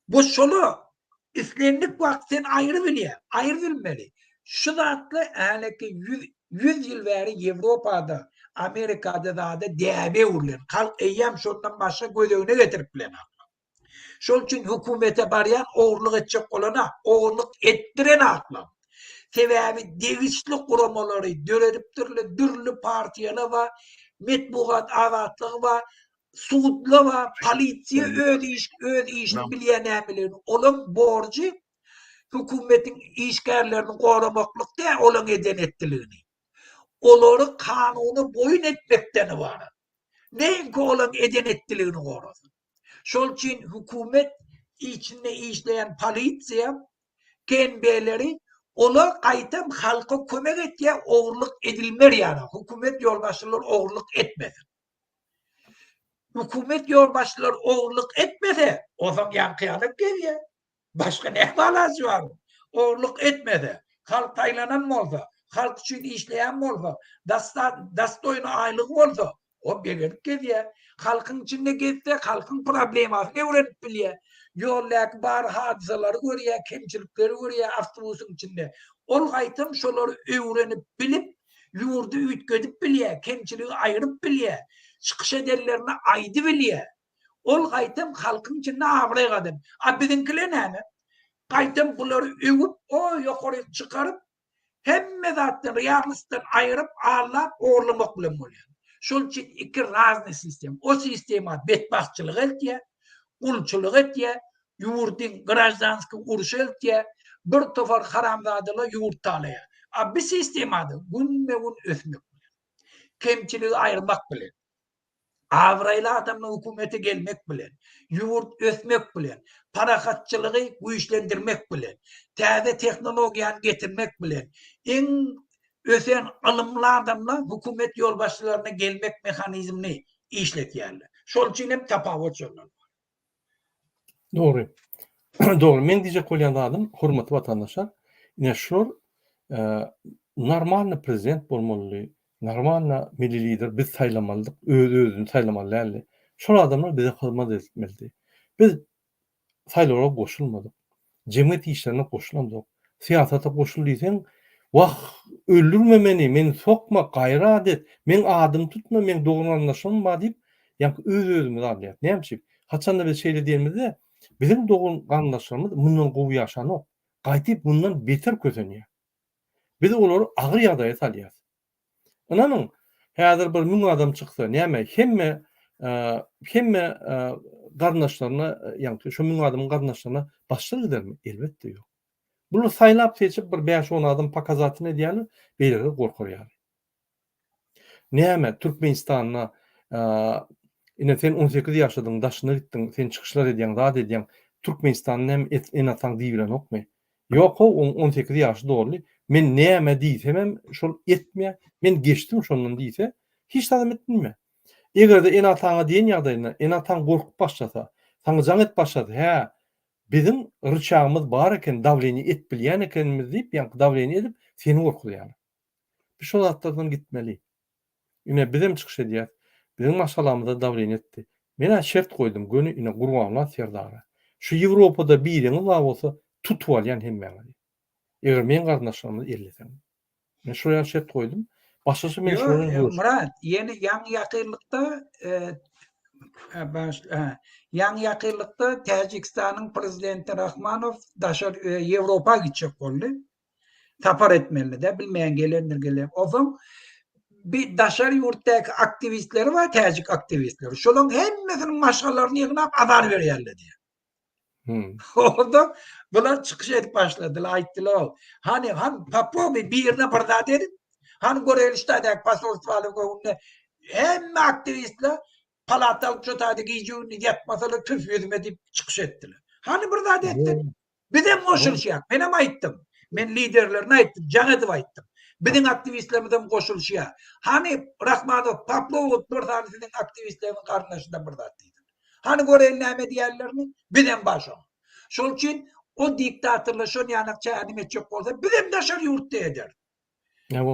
Bu şola islendik wagt sen aýry bilýä, aýry bilmeli. Şu zatla häleki 100 100 ýyl bäri Ýewropada, Amerikada zada däbe öwrülen. Halk eýýäm şondan başga göz öňüne getirip bilenok. Şol üçin hökümete barýan ogurlyk etjek bolana, ogurlyk etdiren aklam. Sebäbi degişli guramalary döredipdirler, dürli partiýalar bar, metbugat azatlygy bar, Sudla bar, polisiýa öz iş öz işini bilýär nämeligini. Olaň borjy hökümetiň işgärlerini goramaklyk däl, olaň eden etdiligini. Olary kanuna boýun etmekden ybarat. Näinki olaň eden etdiligini gorasyn. Şol üçin hökümet içinde işleýän polisiýa, KNB-leri olar gaýtam halka kömek etýär, ogurlyk edilmer ýaly, hökümet ýolbaşçylary ogurlyk etmesin. Hökümet ýolbaşçylary ogurlyk etmese, onsoň ýaňky ýaly gezýär. Başga näme alajy bar? Ogurlyk etmese, halk saýlanan bolsa, halk üçin işleýän bolsa, dastoýny aýlygy bolsa, o begenip gezýär. Halkyň içinde gezse, halkyň problemasyny öwrenip bilýär. Ýoldaky bar hadysalary görýär, kemçilikleri görýär awtobusyň içinde. Ol gaýtam şolary öwrenip bilip, Ýurdy üýtgedip bilýär, kemçiligi aýryp bilýär, çykyş edenlerini aýdybilýär. Ol gaýtam halkyň içinde abraý gazanýar. A biziňkiler näme? Gaýtam bulary öwüp, o ýokaryk çykaryp, hemme zatdan, realnostdan aýryp, aldap, ogurlamak bilen bolýar. Şol üçin iki raznyý sistema. O sistema betbagtçylyga eltýär, gulçulyk etýär, ýurdy graždanskiý urşa eltýär, bir topar haramzadalar ýurt talaýar. A bi sistemada günbe-gün ösmek bilen, kemçiligi aýyrmak bilen, abraýly adamlar hökümete gelmek bilen, ýurt ösmek bilen, parahatçylygy güýçlendirmek bilen, täze tehnologiýany getirmek bilen, iň ösen ylymly adamlar hökümet ýolbaşçylaryna gelmek mehanizmini işletýärler. Şol üçin hem tapawut şondan. Dogry. Dogry. Men diýjek bolýan zadym, hormatly watandaşlar, ine şular e, normalny prezident bolmalydy, normalny milli lider biz saýlamalydyk, öz-özüni saýlamaly däldi. Şol adamlar bize hyzmat etmelidi. Biz saýlawlara goşulmadyk. Jemgyýet işlerine goşulamzok. Syýasata goşul diýseň, wah, öldürme meni, meni sokma, gaýrat et, meň adymy tutma, meň dogan-garyndaşlarym bar diýip, ýaňky öz-özümizi aldaýarys. Näme üçin? Haçanda biz şeýle diýenimizde, biziň dogan-garyndaşlarymyz mundan gowy ýaşanok. Gaýtyp mundan beter kösenýär. Biz olary agyr ýagdaýa salýarys. Ynanyň, Häzir bir 1000 adam çyksa, näme hemme hemme garyndaşlaryna, ýagny şu 1000 adamyň garyndaşlaryna başlar gidermi? Elbetde ýok. Bular saýlap seçip bir bäş-on adam pokazatini edýärler, beýlekiler gorkar ýaly. Näme Türkmenistanda ine sen 18 ýaşadyň, daşyna gitdiň, sen çykyşlar edýäň, zat edýäň. Türkmenistanda näme ene-ataň diýibilenokmy? Ýok-ow, oň 18 ýaşy doldy. Men näme diýsemem şol etmeýär. Men geçdim şondan diýse, hiç zadam edip bilmeýär. Eger-de ene-ataňa diýen ýagdaýynda ene-ataň gorkup başlasa, saňa jaň edip başlasa, hä, biziň ryçagymyz bar eken, dawleniýe edip bilýän ekenimiz diýip, ýaňky dawleniýe edip seni gorkuzýarlar. Biz şol zatlardan gitmeli. Ine bizem çykyş edýäs. Biziň maşgalamyza dawleniýe etdi. Men-ä şert goýdum, göni ine Gurbanmyrat serdara. Şu Ýewropada biriňiz bar bolsa, tutup alýan hemmäňizi. Eger meň garyndaşlarymy elleseň. Men şol ýaly şert goýdum. Başgaça men şolar bilen görüşmedim. Myrat, ýene ýaňy ýakynlykda ýaňy ýakynlykda Täjigistanyň prezidenti Rahmanow daşary Ýewropa gitjek boldy. Sapar etmelidi-de, bilmeýän gelendir gelen. Onsoň bir daşary ýurtdaky aktiwistleri bar, täjik aktiwistleri. Şolaryň hemmesiniň maşgalalaryny ýygnap azar berýärler diýýär. Hmm. Orada bular çykyş edip başladylar, aýtdylar. Hani han popробуй birine bir zat edip, han göreli ştadak posolstwalyň öňünde hemme aktiwistler palat alyp şu taýda gije gündüz ýatmasalar tüf ýüzüme diýip çykyş etdiler. Hany bir zat etdi. Bizem goşulyşýak. Men hem aýtdym. Men liderlerine aýtdym, jaň edip aýtdym. Biziň aktiwistlerimiz hem goşulyşýar. Hany Rahmanow popробуй bir sany siziň aktiwistleriňiň garyndaşyndan bir zat diýsin. Hany göreýin näme edýänlerini, bizem bar şoň. Şol üçin o diktatorlar şon ýanak çädim etjek bolsa, bizem daşary ýurtda ederis.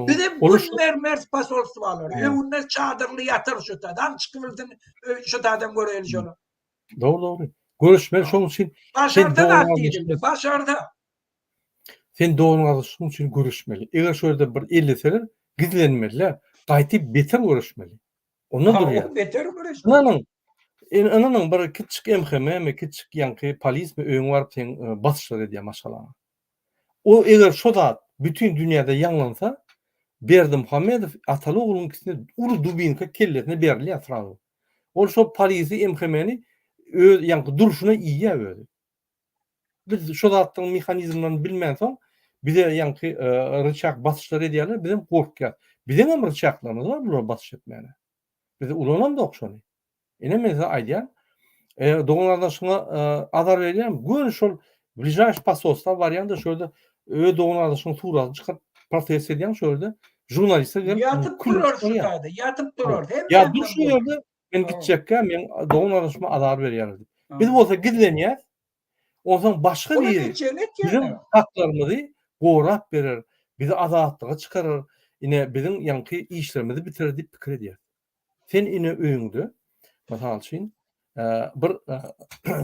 Bizem gün bermeris posolstwalary. Öňünde çadyrly ýatar şu taýda. Hany çykyp bilsin, şu taýdan göreýin şony. Dogry, dogry. Görüşmeli şoň üçin. Başarda zat diýdim. Başarda. Sen dogan-gardaşlygyň üçin göreşmeli. Eger şu ýerde bir elleseler, gizlenmeliler. Gaýty beter göreşmeli. Onda durýar. Beter göreş. Ynanyň, ynanyň bir kiçjik MHM-mi, kiçjik ýaňky polismi öýüňe baryp seň e, basyşlar edýär maşgalaňa. O eger şo zat bütin dünýäde ýaňlansa, Berdimuhamedow ataly ogluň ikisine uly dubinka kellesine berilýär srazu. Ol şo polisi MHM-ni öz ýaňky durşuna iýýär özi. Biz şo zatlaryň mehanizmlerini bilmänsoň, bize ýaňky ryçak basyşlar edýärler, bizem gorkýas. Biziňem ryçaklarymyz bar bulara basyş etmäne. Biz ulanamzok şony. Ine men size aýdýan, eger dogan-gardaşyňa azar berýän, göni şol bližaýşi posolstwa barýaň-da şo ýerde öz dogan-gardaşyňyň suratyny çykaryp protest edýäň şo ýerde žurnalistler gelip Ýatyp durar şu taýda, ýatyp durar. Ýa dur şu ýerde Men gitjekkä meň dogan-gardaşyma azar berýärler diýip. Biz bolsa gizlenýäs. Onsoň başga biri biziň haklarymyzy gorap berer, bizi azatlyga çykarar, ine biziň ýaňky işlerimizi bitirer diýip pikir edýäs. Sen ine öýüňde, mysal üçin, bir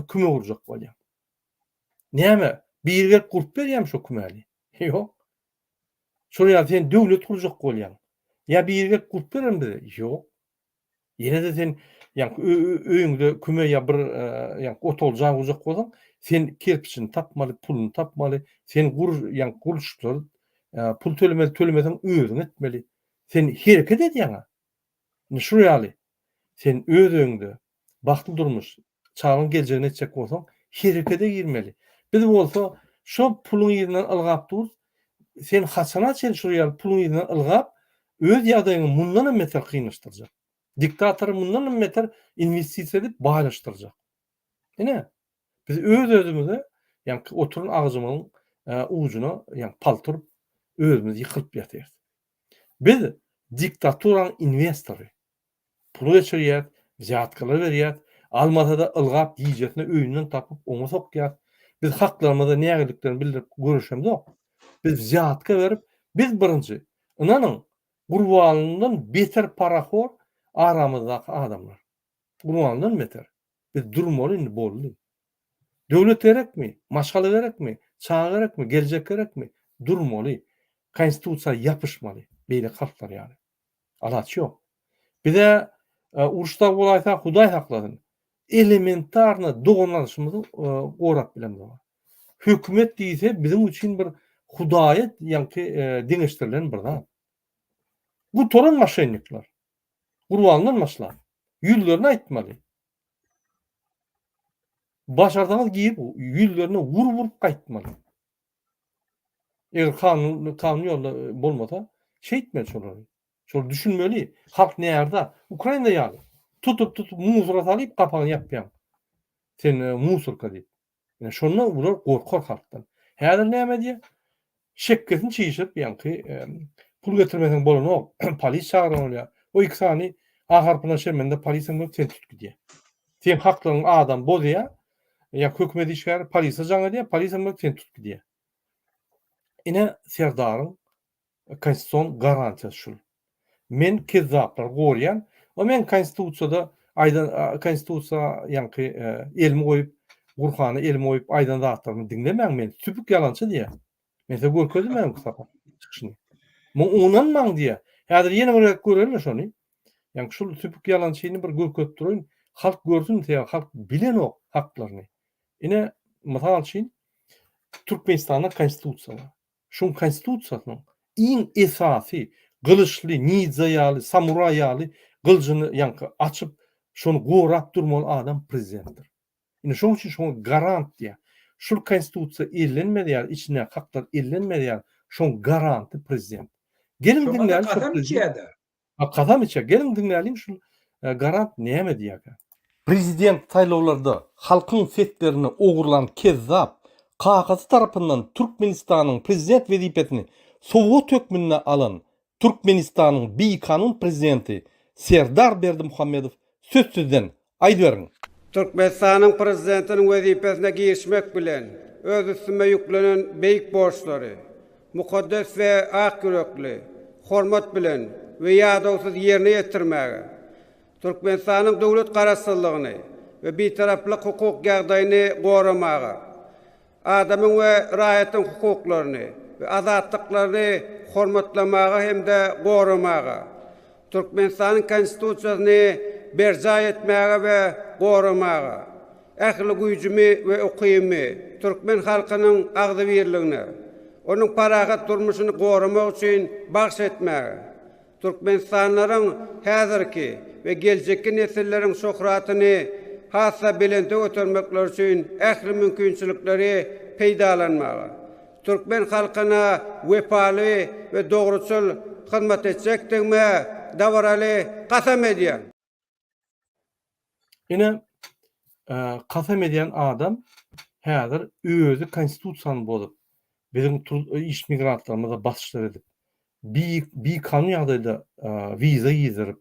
küme gurjak bolýaň. Näme, biri gelip gurup berýärmi şo kümäni? Ýok. Şol ýaly sen döwlet gurjak bolýaň. Ýa biri gelip gurup berermi bize? Ýok. Ýene-de sen ýaňky öýüňde küme ýa bir ýaňky otagly jaý gurjak bolsaň, sen kerpiçini tapmaly, puluny tapmaly, sen gur ýaňky gurluşykçylara pul tölemeli, tölemeseň özüň etmeli. Sen hereket edýäň-ä. Indi şul ýaly, sen öz öýüňde bagtly durmuş, çagaň geljegini etjek bolsaň, herekete girmeli. Biz bolsa şo puluň yzyndan ylgap durus. Sen haçana çenli şol ýaly puluň yzyndan ylgap, öz ýagdaýyňy mundan hem beter kynlaşdyrjak. Diktatory mundan hem beter inwestisiýa edip baýlaşdyrjak. Ine, biz öz-özümize, ýaňky oturan agajymyzyň ujuna, ýaňky palta urup, özümiz ýykylyp ýatyrys. Biz diktaturanyň inwestory. Pul geçirýäs, wzýatkalar berýäs, almasa-da ylgap gijesine öýünden tapyp oňa sokýas. Biz haklarymyza nägiliklerini bildirip göreşemzok. Biz wzýatka berip, biz birinji, ynanyň, Gurbanlydan beter parahor aramyzdaky adamlar. Gurbanlydan beter. Biz durmaly indi boldy. Döwlet gerekmi? Maşgala gerekmi? Çaga gerekmi? Geljek gerekmi? Durmaly. Konstitusiýa ýapyşmaly. Beýleki halklar ýaly. Alaç ýok. Bize uruş dagy bolaýsa Hudaý saklasyn. Elementarno dogan-gardaşymyzy gorap bilemzok. Hökümet diýse biziň üçin bir Hudaýa ýaňky deňeşdirilen bir zat. Gutaran moşennikler. Gurbandan başlap. Ýüzlerine aýtmaly. Başarsaňyz girip ýüzlerine urup-urup gaýtmaly. Eger kanun kanun ýolda bolmasa, şeýtmeli şolary. Şol düşünmeli. Halk närde? Ukraina ýaly. Tutup tutup musora salyp gapagyny ýapýaň. Sen musorka diýip. Ine şonda bular gorkar halkdan. Häzir näme edýär? Şekgesini çişirip ýaňky pul getirmeseň bolanok, polis çagyran bolýar. O iki sany A harpyndan şermende polisiýa görüp seni tutup gidýär. Sen haklaryňy adam bozýar, ýa hökümet işgäri polisiýa jaň edýär, polisiýa görüp seni tutup gidýär. Ine Serdaryň konstitusion garantiýasy şul. Men kezzaplary gorýan. O men konstitusiýada aýdan konstitusiýa ýaňky elimi goýup Gurhana elimi goýup aýdan zatlarymy diňlemäň men süpük ýalançy diýýär. Men size görkezdim öňki sapar çykyşyny. Muňa ynanmaň diýýär. Häzir ýene bir gezek göreli şony. Ýaňky şul süpük ýalançyny bir görkezip duraýyn. Halk görsün sebäbi halk bilenok haklaryny. Ine mysal üçin Türkmenistanda konstitusiýa bar. Şuň konstitusiýasynyň iň esasy gylyçly nidza ýaly samuraý ýaly gylyjyny ýaňky açyp şony gorap durmaly adam prezidentdir. Indi şoň üçin şoňa garant diýýär. Şul konstitusiýa ellenmez ýaly içindäki haklar ellenmez ýaly şoň garanty prezident. Geliň Şoňa-da diňläliň şol kasam prezident içýär-de. Ha kasam içýär. Geliň diňläliň şul garant näme diýýärkä. Prezident saýlawlarda halkyň seslerini ogurlan kezzap kakasy tarapyndan Türkmenistanyň prezident wezipesini sowgat hökmünde alan Türkmenistanyň bikanun prezidenti Serdar Berdimuhamedow söz sizden aýdyberiň. Türkmenistanyň Prezidentiniň wezipesine girişmek bilen, öz üstüme ýüklenen beýik borçlary mukaddes we ak ýürekli, hormat bilen we ýadawsyz ýerine ýetirmäge, Türkmenistanyň döwlet Garaşsyzlygyny we Bitaraplyk hukuk ýagdaýyny goramaga, adamyň we raýatyň hukuklaryny we azatlyklaryny hormatlamaga hem-de goramaga, Türkmenistanyň Konstitusiýasyny berjaý etmäge we goramaga, ähli güýjümi we ukybymy türkmen halkynyň agzybirligine, onuň parahat durmuşyny goramak üçin bagyş etmäge, Türkmenistanlylaryň häzirki we geljekki nesilleriň şöhratyny has-da belente götermekleri üçin ähli mümkinçilikleri peýdalanmaga, türkmen halkyna wepaly we dogruçyl hyzmat etjekdigime dabaraly kasam edýän. Ine, kasam edýän adam häzir özi konstitusiýany bozup, biziň iş migrantlarymyza basyşlar edip, bikanun ýagdaýda wiza gizdirip,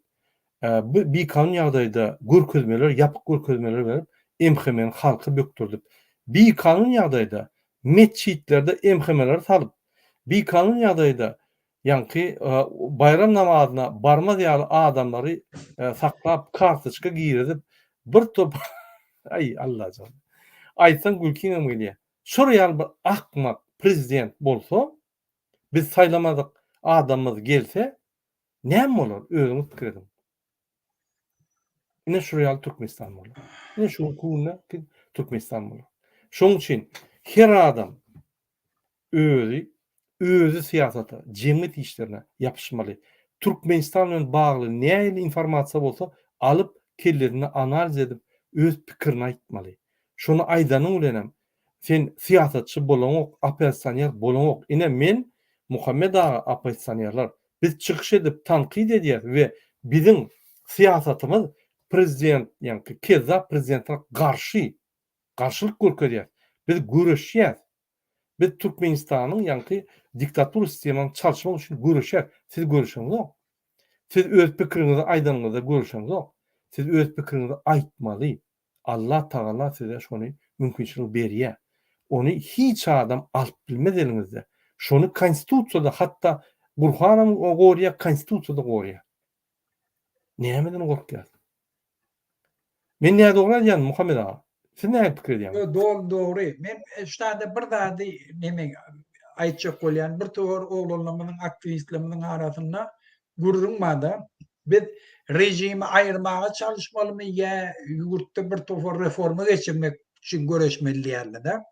bikanun ýagdaýda görkezmeler, ýapyk görkezmeler berip, MHM-ni halka bökdürdip, bikanun ýagdaýda metjitlerde MHM-leri salyp, bikanun ýagdaýda ýaňky baýram namazyna barmaz ýaly adamlary saklap, kartoçka girizip, bir topar, aý, Allajan, aýtsaň gülkiňem gelýär. Şor ýaly bir akmak prezident bolsa, Biz saýlamadyk adamymyz gelse näme bolar özüňiz pikir ediň. Ine şur ýaly Türkmenistan bolar. Ine şu günde Türkmenistan bolar. Şoň üçin her adam özi özi syýasata, jemgyýet işlerine ýapyşmaly. Türkmenistan bilen bagly nähili informasiýa bolsa alyp kellesinde analiz edip öz pikirini aýtmaly. Şony aýdanyň bilenem Sen syýasatçy bolaňok, oppozisioner bolaňok. Ine men, Muhammet aga oppozisionerler. Biz çykyş edip tankyt edýäs we biziň syýasatymyz prezident ýaňky kezzap prezidentine garşy garşylyk görkezýäs. Biz göreşýäs. Biz Türkmenistanyň ýaňky diktatura sistemany çalyşmak üçin göreşýäs. Siz göreşeňzok. Siz öz pikiriňizi aýdanyňyzda göreşeňzok. Siz öz pikiriňizi aýtmaly. Allah Tagala size şony mümkinçilik berýär. Ony hiç adam alyp bilmez eliňizde. Şony konstitusiýada hatda Gurhanam gorýar, konstitusiýada gorýar. Nämeden gorkýas? Men nädogry aýdýan Muhammet aga? Siz nähili pikir edýäňiz? Ýok, doly dogry. Men şu taýda bir zady neme aýtjak bolýan. Bir towar oglanlarymyzyň, aktiwistlerimiziň arasynda gürrüň barda. Biz režimi aýyrmaga çalyşmalymy ýa ýurtda bir topar reforma geçirmek üçin göreşmeli diýýärler-de.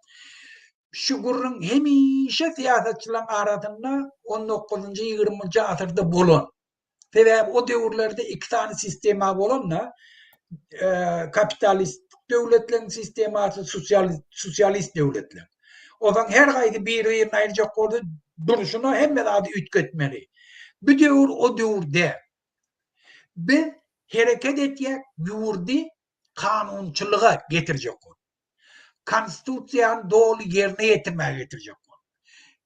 Şu gürrüň hemişe syýasatçylaryň arasynda on dokuzynjy, ýigriminji asyrda bolan. Sebäbi o döwürlerde iki sany sistema bolanda, kapitalist döwletleriň sistemasy, sosialist döwletler. Ozaň her haýsy biri-birini aýyrjak bolsa, durşuna hemme zady üýtgetmeli. Bu döwür o döwür däl. Biz hereket etýäk ýurdy kanunçylyga getirjek bolup. Konstitusiýany doly ýerine ýetirmäge getirjek bolup.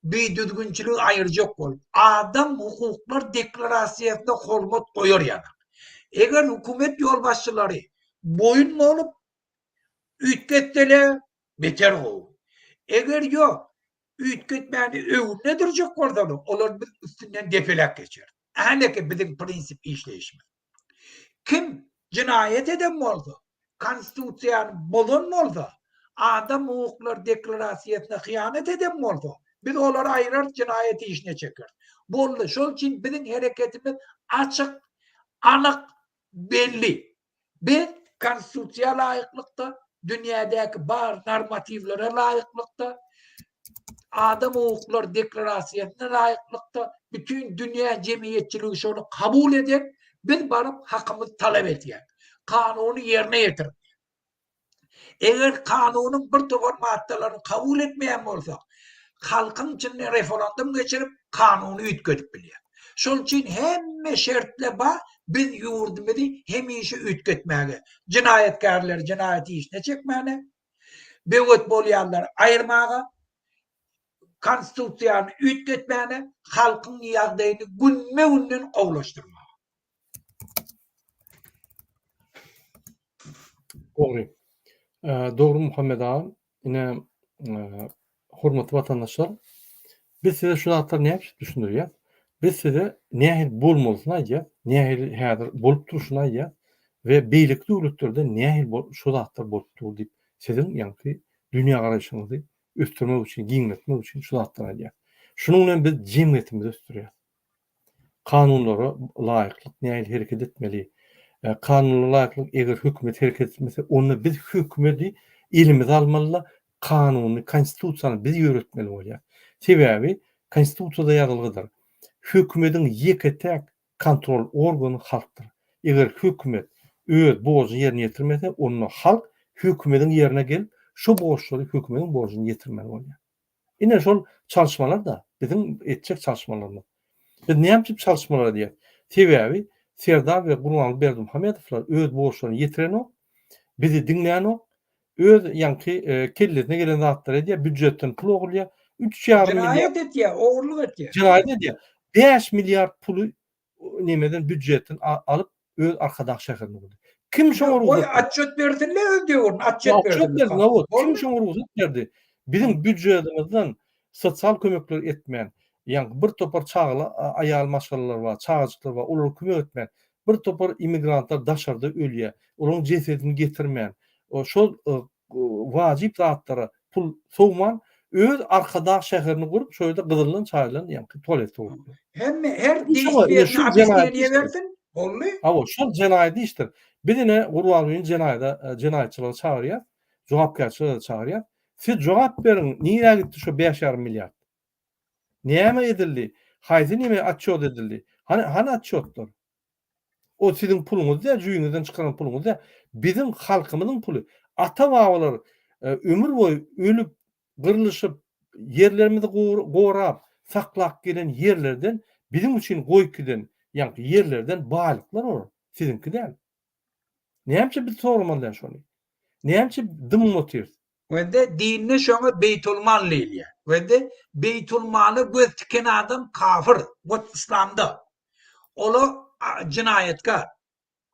Bidüzgünçiligi aýyrjak bolup. Adam hukuklar deklarasiýasyna hormat goýar ýaly. Eger hökümet ýolbaşçylary boýun bolup üýtgetseler beter gowy. Eger ýok üýtgetmäni öňünde durjak bolsalar olar biz üstünden depeläp geçer. Häleki biziň prinsip işleýşimiz. Kim jenaýat eden bolsa, konstitusiýany bozan bolsa, adam hukuklary deklarasiýasyna hyýanat eden bolsa, biz olary aýyrarys, jenaýat işine çekeris. Boldy. Şol üçin biziň hereketimiz açyk, anyk, belli. Biz Konstitusiýa laýyklykda, dünýädäki bar normatiwlere laýyklykda, adam hukuklary deklarasiýasyna laýyklykda, bütin dünýä jemgyýetçiligi şony kabul eden, biz baryp hakymyzy talap edýäris. Kanuny ýerine ýetirip. Eger kanunyň bir topar maddalaryny kabul etmeýän bolsak, halkyň içinde referendum geçirip, kanuny üýtgedip bilýär. Şol üçin hemme şertler bar, biz ýurdumyzy hemişe üýtgetmäge, jenaýatkärleri jenaýat işine çekmäne, böwet bolýanlary aýyrmaga, konstitusiýany üýtgetmäne, halkyň ýagdaýyny günbe-günden gowulaşdyrmaga. Dogry. Dogry Muhammet aga. Ine, hormatly watandaşlar, biz size şu zatlary näme üçin düşündirýäs? Biz size nähili bolmalysyny aýdýas, nähili häzir bolup durşuny aýdýas we beýleki döwletlerde nähili şu zatlar bolup dur diýip, siziň ýaňky dünýägaraýşyňyzy ösdürmek üçin, giňeltmek üçin şu zatlary aýdýas. Şunuň bilen biz jemgyýetimizi ösdürýäs. Kanunlara laýyklyk nähili hereket etmeli? Kanunlara laýyklyk eger hökümet hereket etmese, onda biz hökümedi elimize almaly-da, kanuny, konstitusiýany biz ýöretmeli bolýar. Sebäbi konstitusiýada ýazylgydyr. Hökümediň ýeke-täk kontrol organy halkdyr. Eger hökümet öz borjuny ýerine ýetirmese, onda halk hökümediň ýerine gelip, şo borçlary hökümediň borjuny ýetirmeli bolýar. Ine şol çalyşmalar-da biziň etjek çalyşmalarymyz. Biz näme üçin çalyşmalar edýäris? Sebäbi Serdar we Gurbanguly Berdimuhamedowlar öz borçlaryny ýetirenok, bizi diňlänok, öz ýaňky kellesine gelen zatlary edýär, býujetden pul ogurlaýar. Üç ýarym milliard. Jenaýat edýär, ogurlyk edýär. Jenaýat edýär. 5 milliard puly nemeden býujetden alyp öz Arkadag şäherine gurdy. Kim şoňa rugsat berdi? Goý atçot bersinler öz döwründe atçot bersinler. Kim şoňa rugsat berdi? Biziň býujetimizden sosial kömekler etmän, ýaňky bir topar çagaly aýal maşgalalar bar, çagajyklar bar, olara kömek etmän, bir topar immigrantlar daşarda ölýär, olaryň jesedini getirmän, şol wajyp zatlara pul sowman, öz Arkadag şäherini gurup, şo ýerde gyzyldan çaýylan ýaňky tualet sowupdyr. Hemme her degişli obýasneniýe bersin. Boldy. Hawa, şol jenaýat işdir. Biz ine Gurbangulyny jenaýada jenaýatçylyga çagyrýas, jogapkärçilige çagyrýas. Siz jogap beriň, nirä gitdi şo bäş ýarym milliard? Näme edildi? Haýsy neme otçýot edildi? Hany hany otçýotlar? O siziň puluňyz däl, jübiňizden çykaran puluňyz däl. Biziň halkymyzyň puly. Ata-babalar ömür boýy ölüp, gyrlyşyp, ýerlerimizi gorap, saklap gelen ýerlerden biziň üçin goýup giden, ýaňky ýerlerden baýlyklar olar. Siziňki däl. Näme üçin biz soramaly däl şony? Näme üçin dymyp otyrys? Wende dinde şoňa beýtulmal diýilýär. Wende beýtulmala göz tiken adam kafir, ot yslamda. Ola jenaýatkar.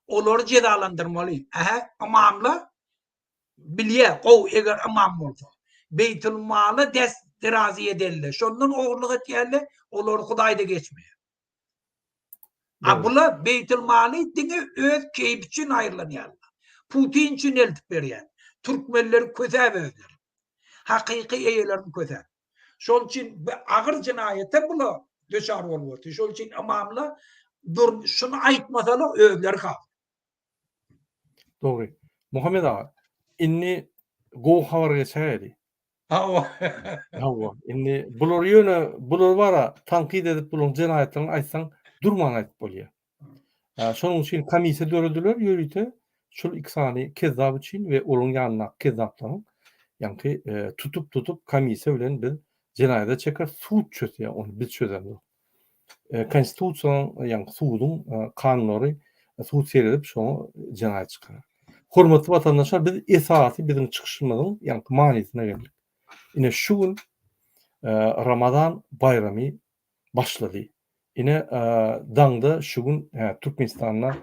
Olary jezalandyrmaly. Ähä, ymamla bilýär, gowy eger ymam bolsa. Beýtulmala dest derazi edende, şondan ogurlyk etýärler, olary Hudaý-da geçmeýär. A bular beýtilmaly diňe öz keýpi üçin aýrylanýarlar. Putin üçin eltip berýär. Türkmenleri kösäp özleri. Hakyky eýelerini kösäp. Şol üçin bu agyr jenaýata bular duçar bolup otyr. Şol üçin ymamlar dur şuny aýtmasalar özleri kafir. Dogry. Muhammet aga, indi gowy habar geçäýeli. Hawa. Hawa. Indi bular ýöne bular bara tankyt edip bularyň jenaýatlaryny aýtsaň durman aýdyp bolýar. Şonuň üçin komissiýa dörediler ýörite şol iki sany kezzap üçin we olaryň ýanyndaky kezzaplaryň ýaňky tutup-tutup komissiýa bilen biz jenaýata çekeris, sud çözýär ony, biz çözemzok. Konstitusiýanyň ýaňky suduň kanunlary sud seredip şoňa jenaýat çykarar. Hormatly watandaşlar biz esasy biziň çykyşymyzyň ýaňky manysyna geldik. Ine şu gün Ramazan baýramy başlady. Ine daňda şu gün Türkmenistanda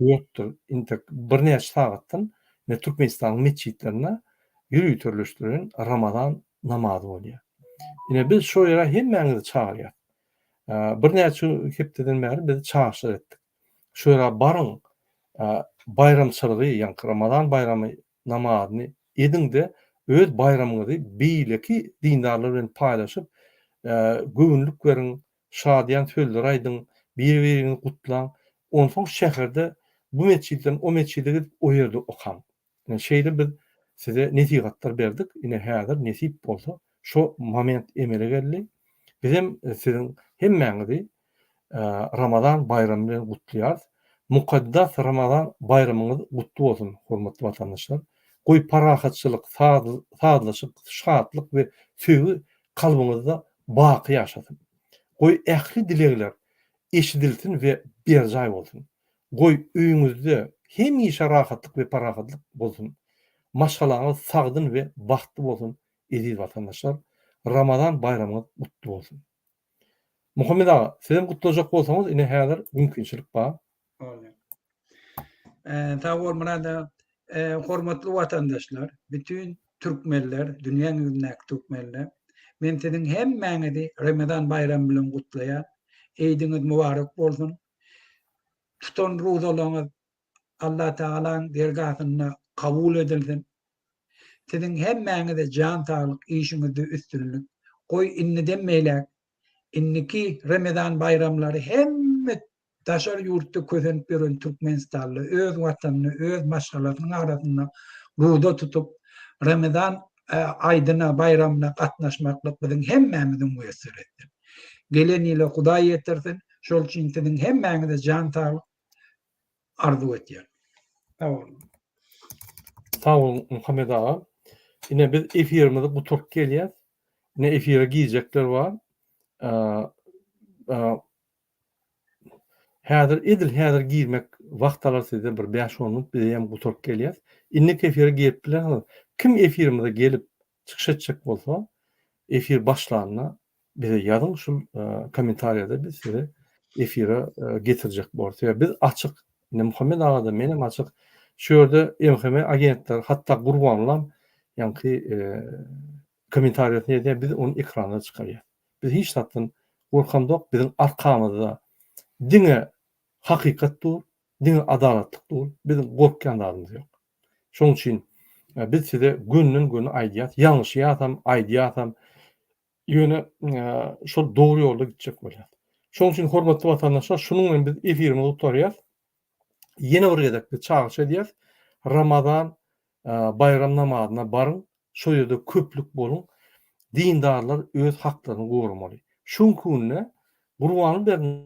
dörtdir intek birnäçe sagatdan ine Türkmenistanyň metjitlerinde ýöriteleşdirilen Ramazan namazy bolýar. Ine biz şo ýere hemmäňizi çagyrýas. Birnäçe hepdeden bäri biz çagyryşlar etdik. Şo ýere baryň, baýramçylygy, ýaňky Ramazan baýramy namazyny ediň-de, öz baýramyňyzy beýleki dindarlar bilen paýlaşyp, göwünlik beriň, şadyýan sözler aýdyň, bir-biriňizi gutlaň. Onsoň şäherde bu metjitden o metjide gidip, o ýerde okaň. Ine, şeýle biz size nesihatlar berdik. Ine, häzir nesip bolsa, şo moment emele geldi. Bizem siziň hemmäňizi Ramazan baýramy bilen gutlaýarys. Mukaddas Ramazan baýramyňyz gutly bolsun, hormatly watandaşlar! Goý, parahatçylyk, sazlaşyk, şatlyk we söýgi kalbyňyzda baky ýaşasyn! Goý, ähli dilegler eşidilsin we berjaý bolsun! Goý, öýüňizde hemişe rahatlyk we parahatlyk bolsun! Maşgalaňyz sagdyn we bagtly bolsun, eziz watandaşlar! Ramazan baýramyňyz gutly bolsun! Muhammet aga, sizem gutlajak bolsaňyz, ine häzir mümkinçilik bar. Bolýar. Sag bol Myrat aga. Hormatly watandaşlar, bütin türkmenler, dünýäň ýüzündäki türkmenler, men siziň hemmäňizi Remezan baýramy bilen gutlaýan. Eýdiňiz mübarek bolsun. Tutan ruzalaryňyz Allatagalaň dergahynda kabul edilsin. Siziň hemmäňize jan saglyk, işiňizde üstünlik. Goý indiden beýläk indiki Remezan baýramlary hemme daşary ýurtda kösenip ýören türkmenistanly öz watanynda, öz maşgalasynyň arasynda ruza tutup Remezan aýdyna, baýramyna gatnaşmaklyk biziň hemmämiziň miýesser etsin. Gelen ýyla Hudaý ýetirsin. Şol üçin siziň hemmäňize jan saglyk, arzuw etýän. Sag boluň. Sag boluň Muhammet aga. Ine biz efirimizi gutaryp gelýäs. Ine efire girjekler bar. Häzir edil häzir girmek wagt alar sizden bir 5-10 minut biz hem gutaryp gelýäs. Indiki efire girip bilersiňiz. Kim efirimize gelip çykyş etjek bolsa, efir başlanda bize ýazyň şul kommentariýada biz sizi efire getirjek borus. Sebäbi biz açyk. Indi Muhammet aga-da menem açyk. Şu ýerde MHM agentleri hatda Gurbanlam ýaňky kommentariýasyny edýär, biz ony ekrana çykarýas. Biz hiç zatdan gorkamzok, biziň arkamyzda diňe hakykat dur, diňe adalatlyk dur. Biziň gorkýan zadymyz ýok. Şonuň üçin biz size gönden-göni aýdýas, ýalňyşýasam, aýdýasam, ýöne şol dogry ýolda gitjek bolýas. Şonuň üçin hormatly watandaşlar, şunuň bilen biz efirimizi gutarýas. Ýene bir gezek biz çagyryş edýäs. Ramazan baýram namazyna baryň, şol ýerde köplük boluň. Dindarlar öz haklaryny goramaly. Şu günki günde Gurbanguly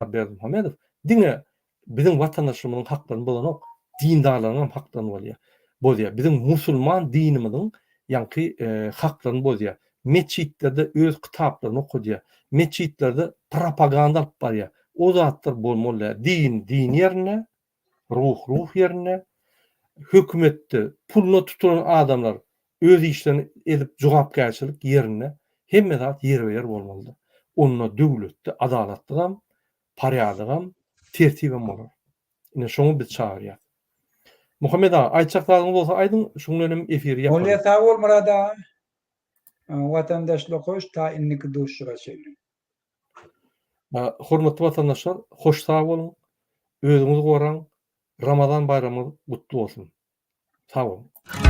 Berdimuhamedow diňe biziň watandaşlarymyzyň haklaryny bozanok, dindarlaryň hem haklaryny bolýar, bozýar. Biziň musulman dinimiziň ýaňky haklaryny bozýar. Metjitlerde öz kitaplaryny okadýar. Metjitlerde propaganda alyp barýar. O zatlar bolmaly däl. Din din ýerinde, Ruh ruh ýerinde. Hökümetde puluna tutulan adamlar öz işlerini edip jogapkärçilik ýerinde. Hemme zat ýerbe-ýer bolmalydyr. Onda döwletde adalatlygam, porýadygam, tertibem bolar. Ine şoňa biz çagyrýas. Muhammet aga, aýtjak zadyňyz bolsa aýdyň, şuň bilen hem efiri ýapalyň. Bolýa sag bol Myrat aga. Watandaşlar hoş ta indiki duşuşyga çenli. Hormatly watandaşlar, hoş sag boluň, özüňizi goraň, Ramazan baýramyňyz gutly bolsun! Sag boluň!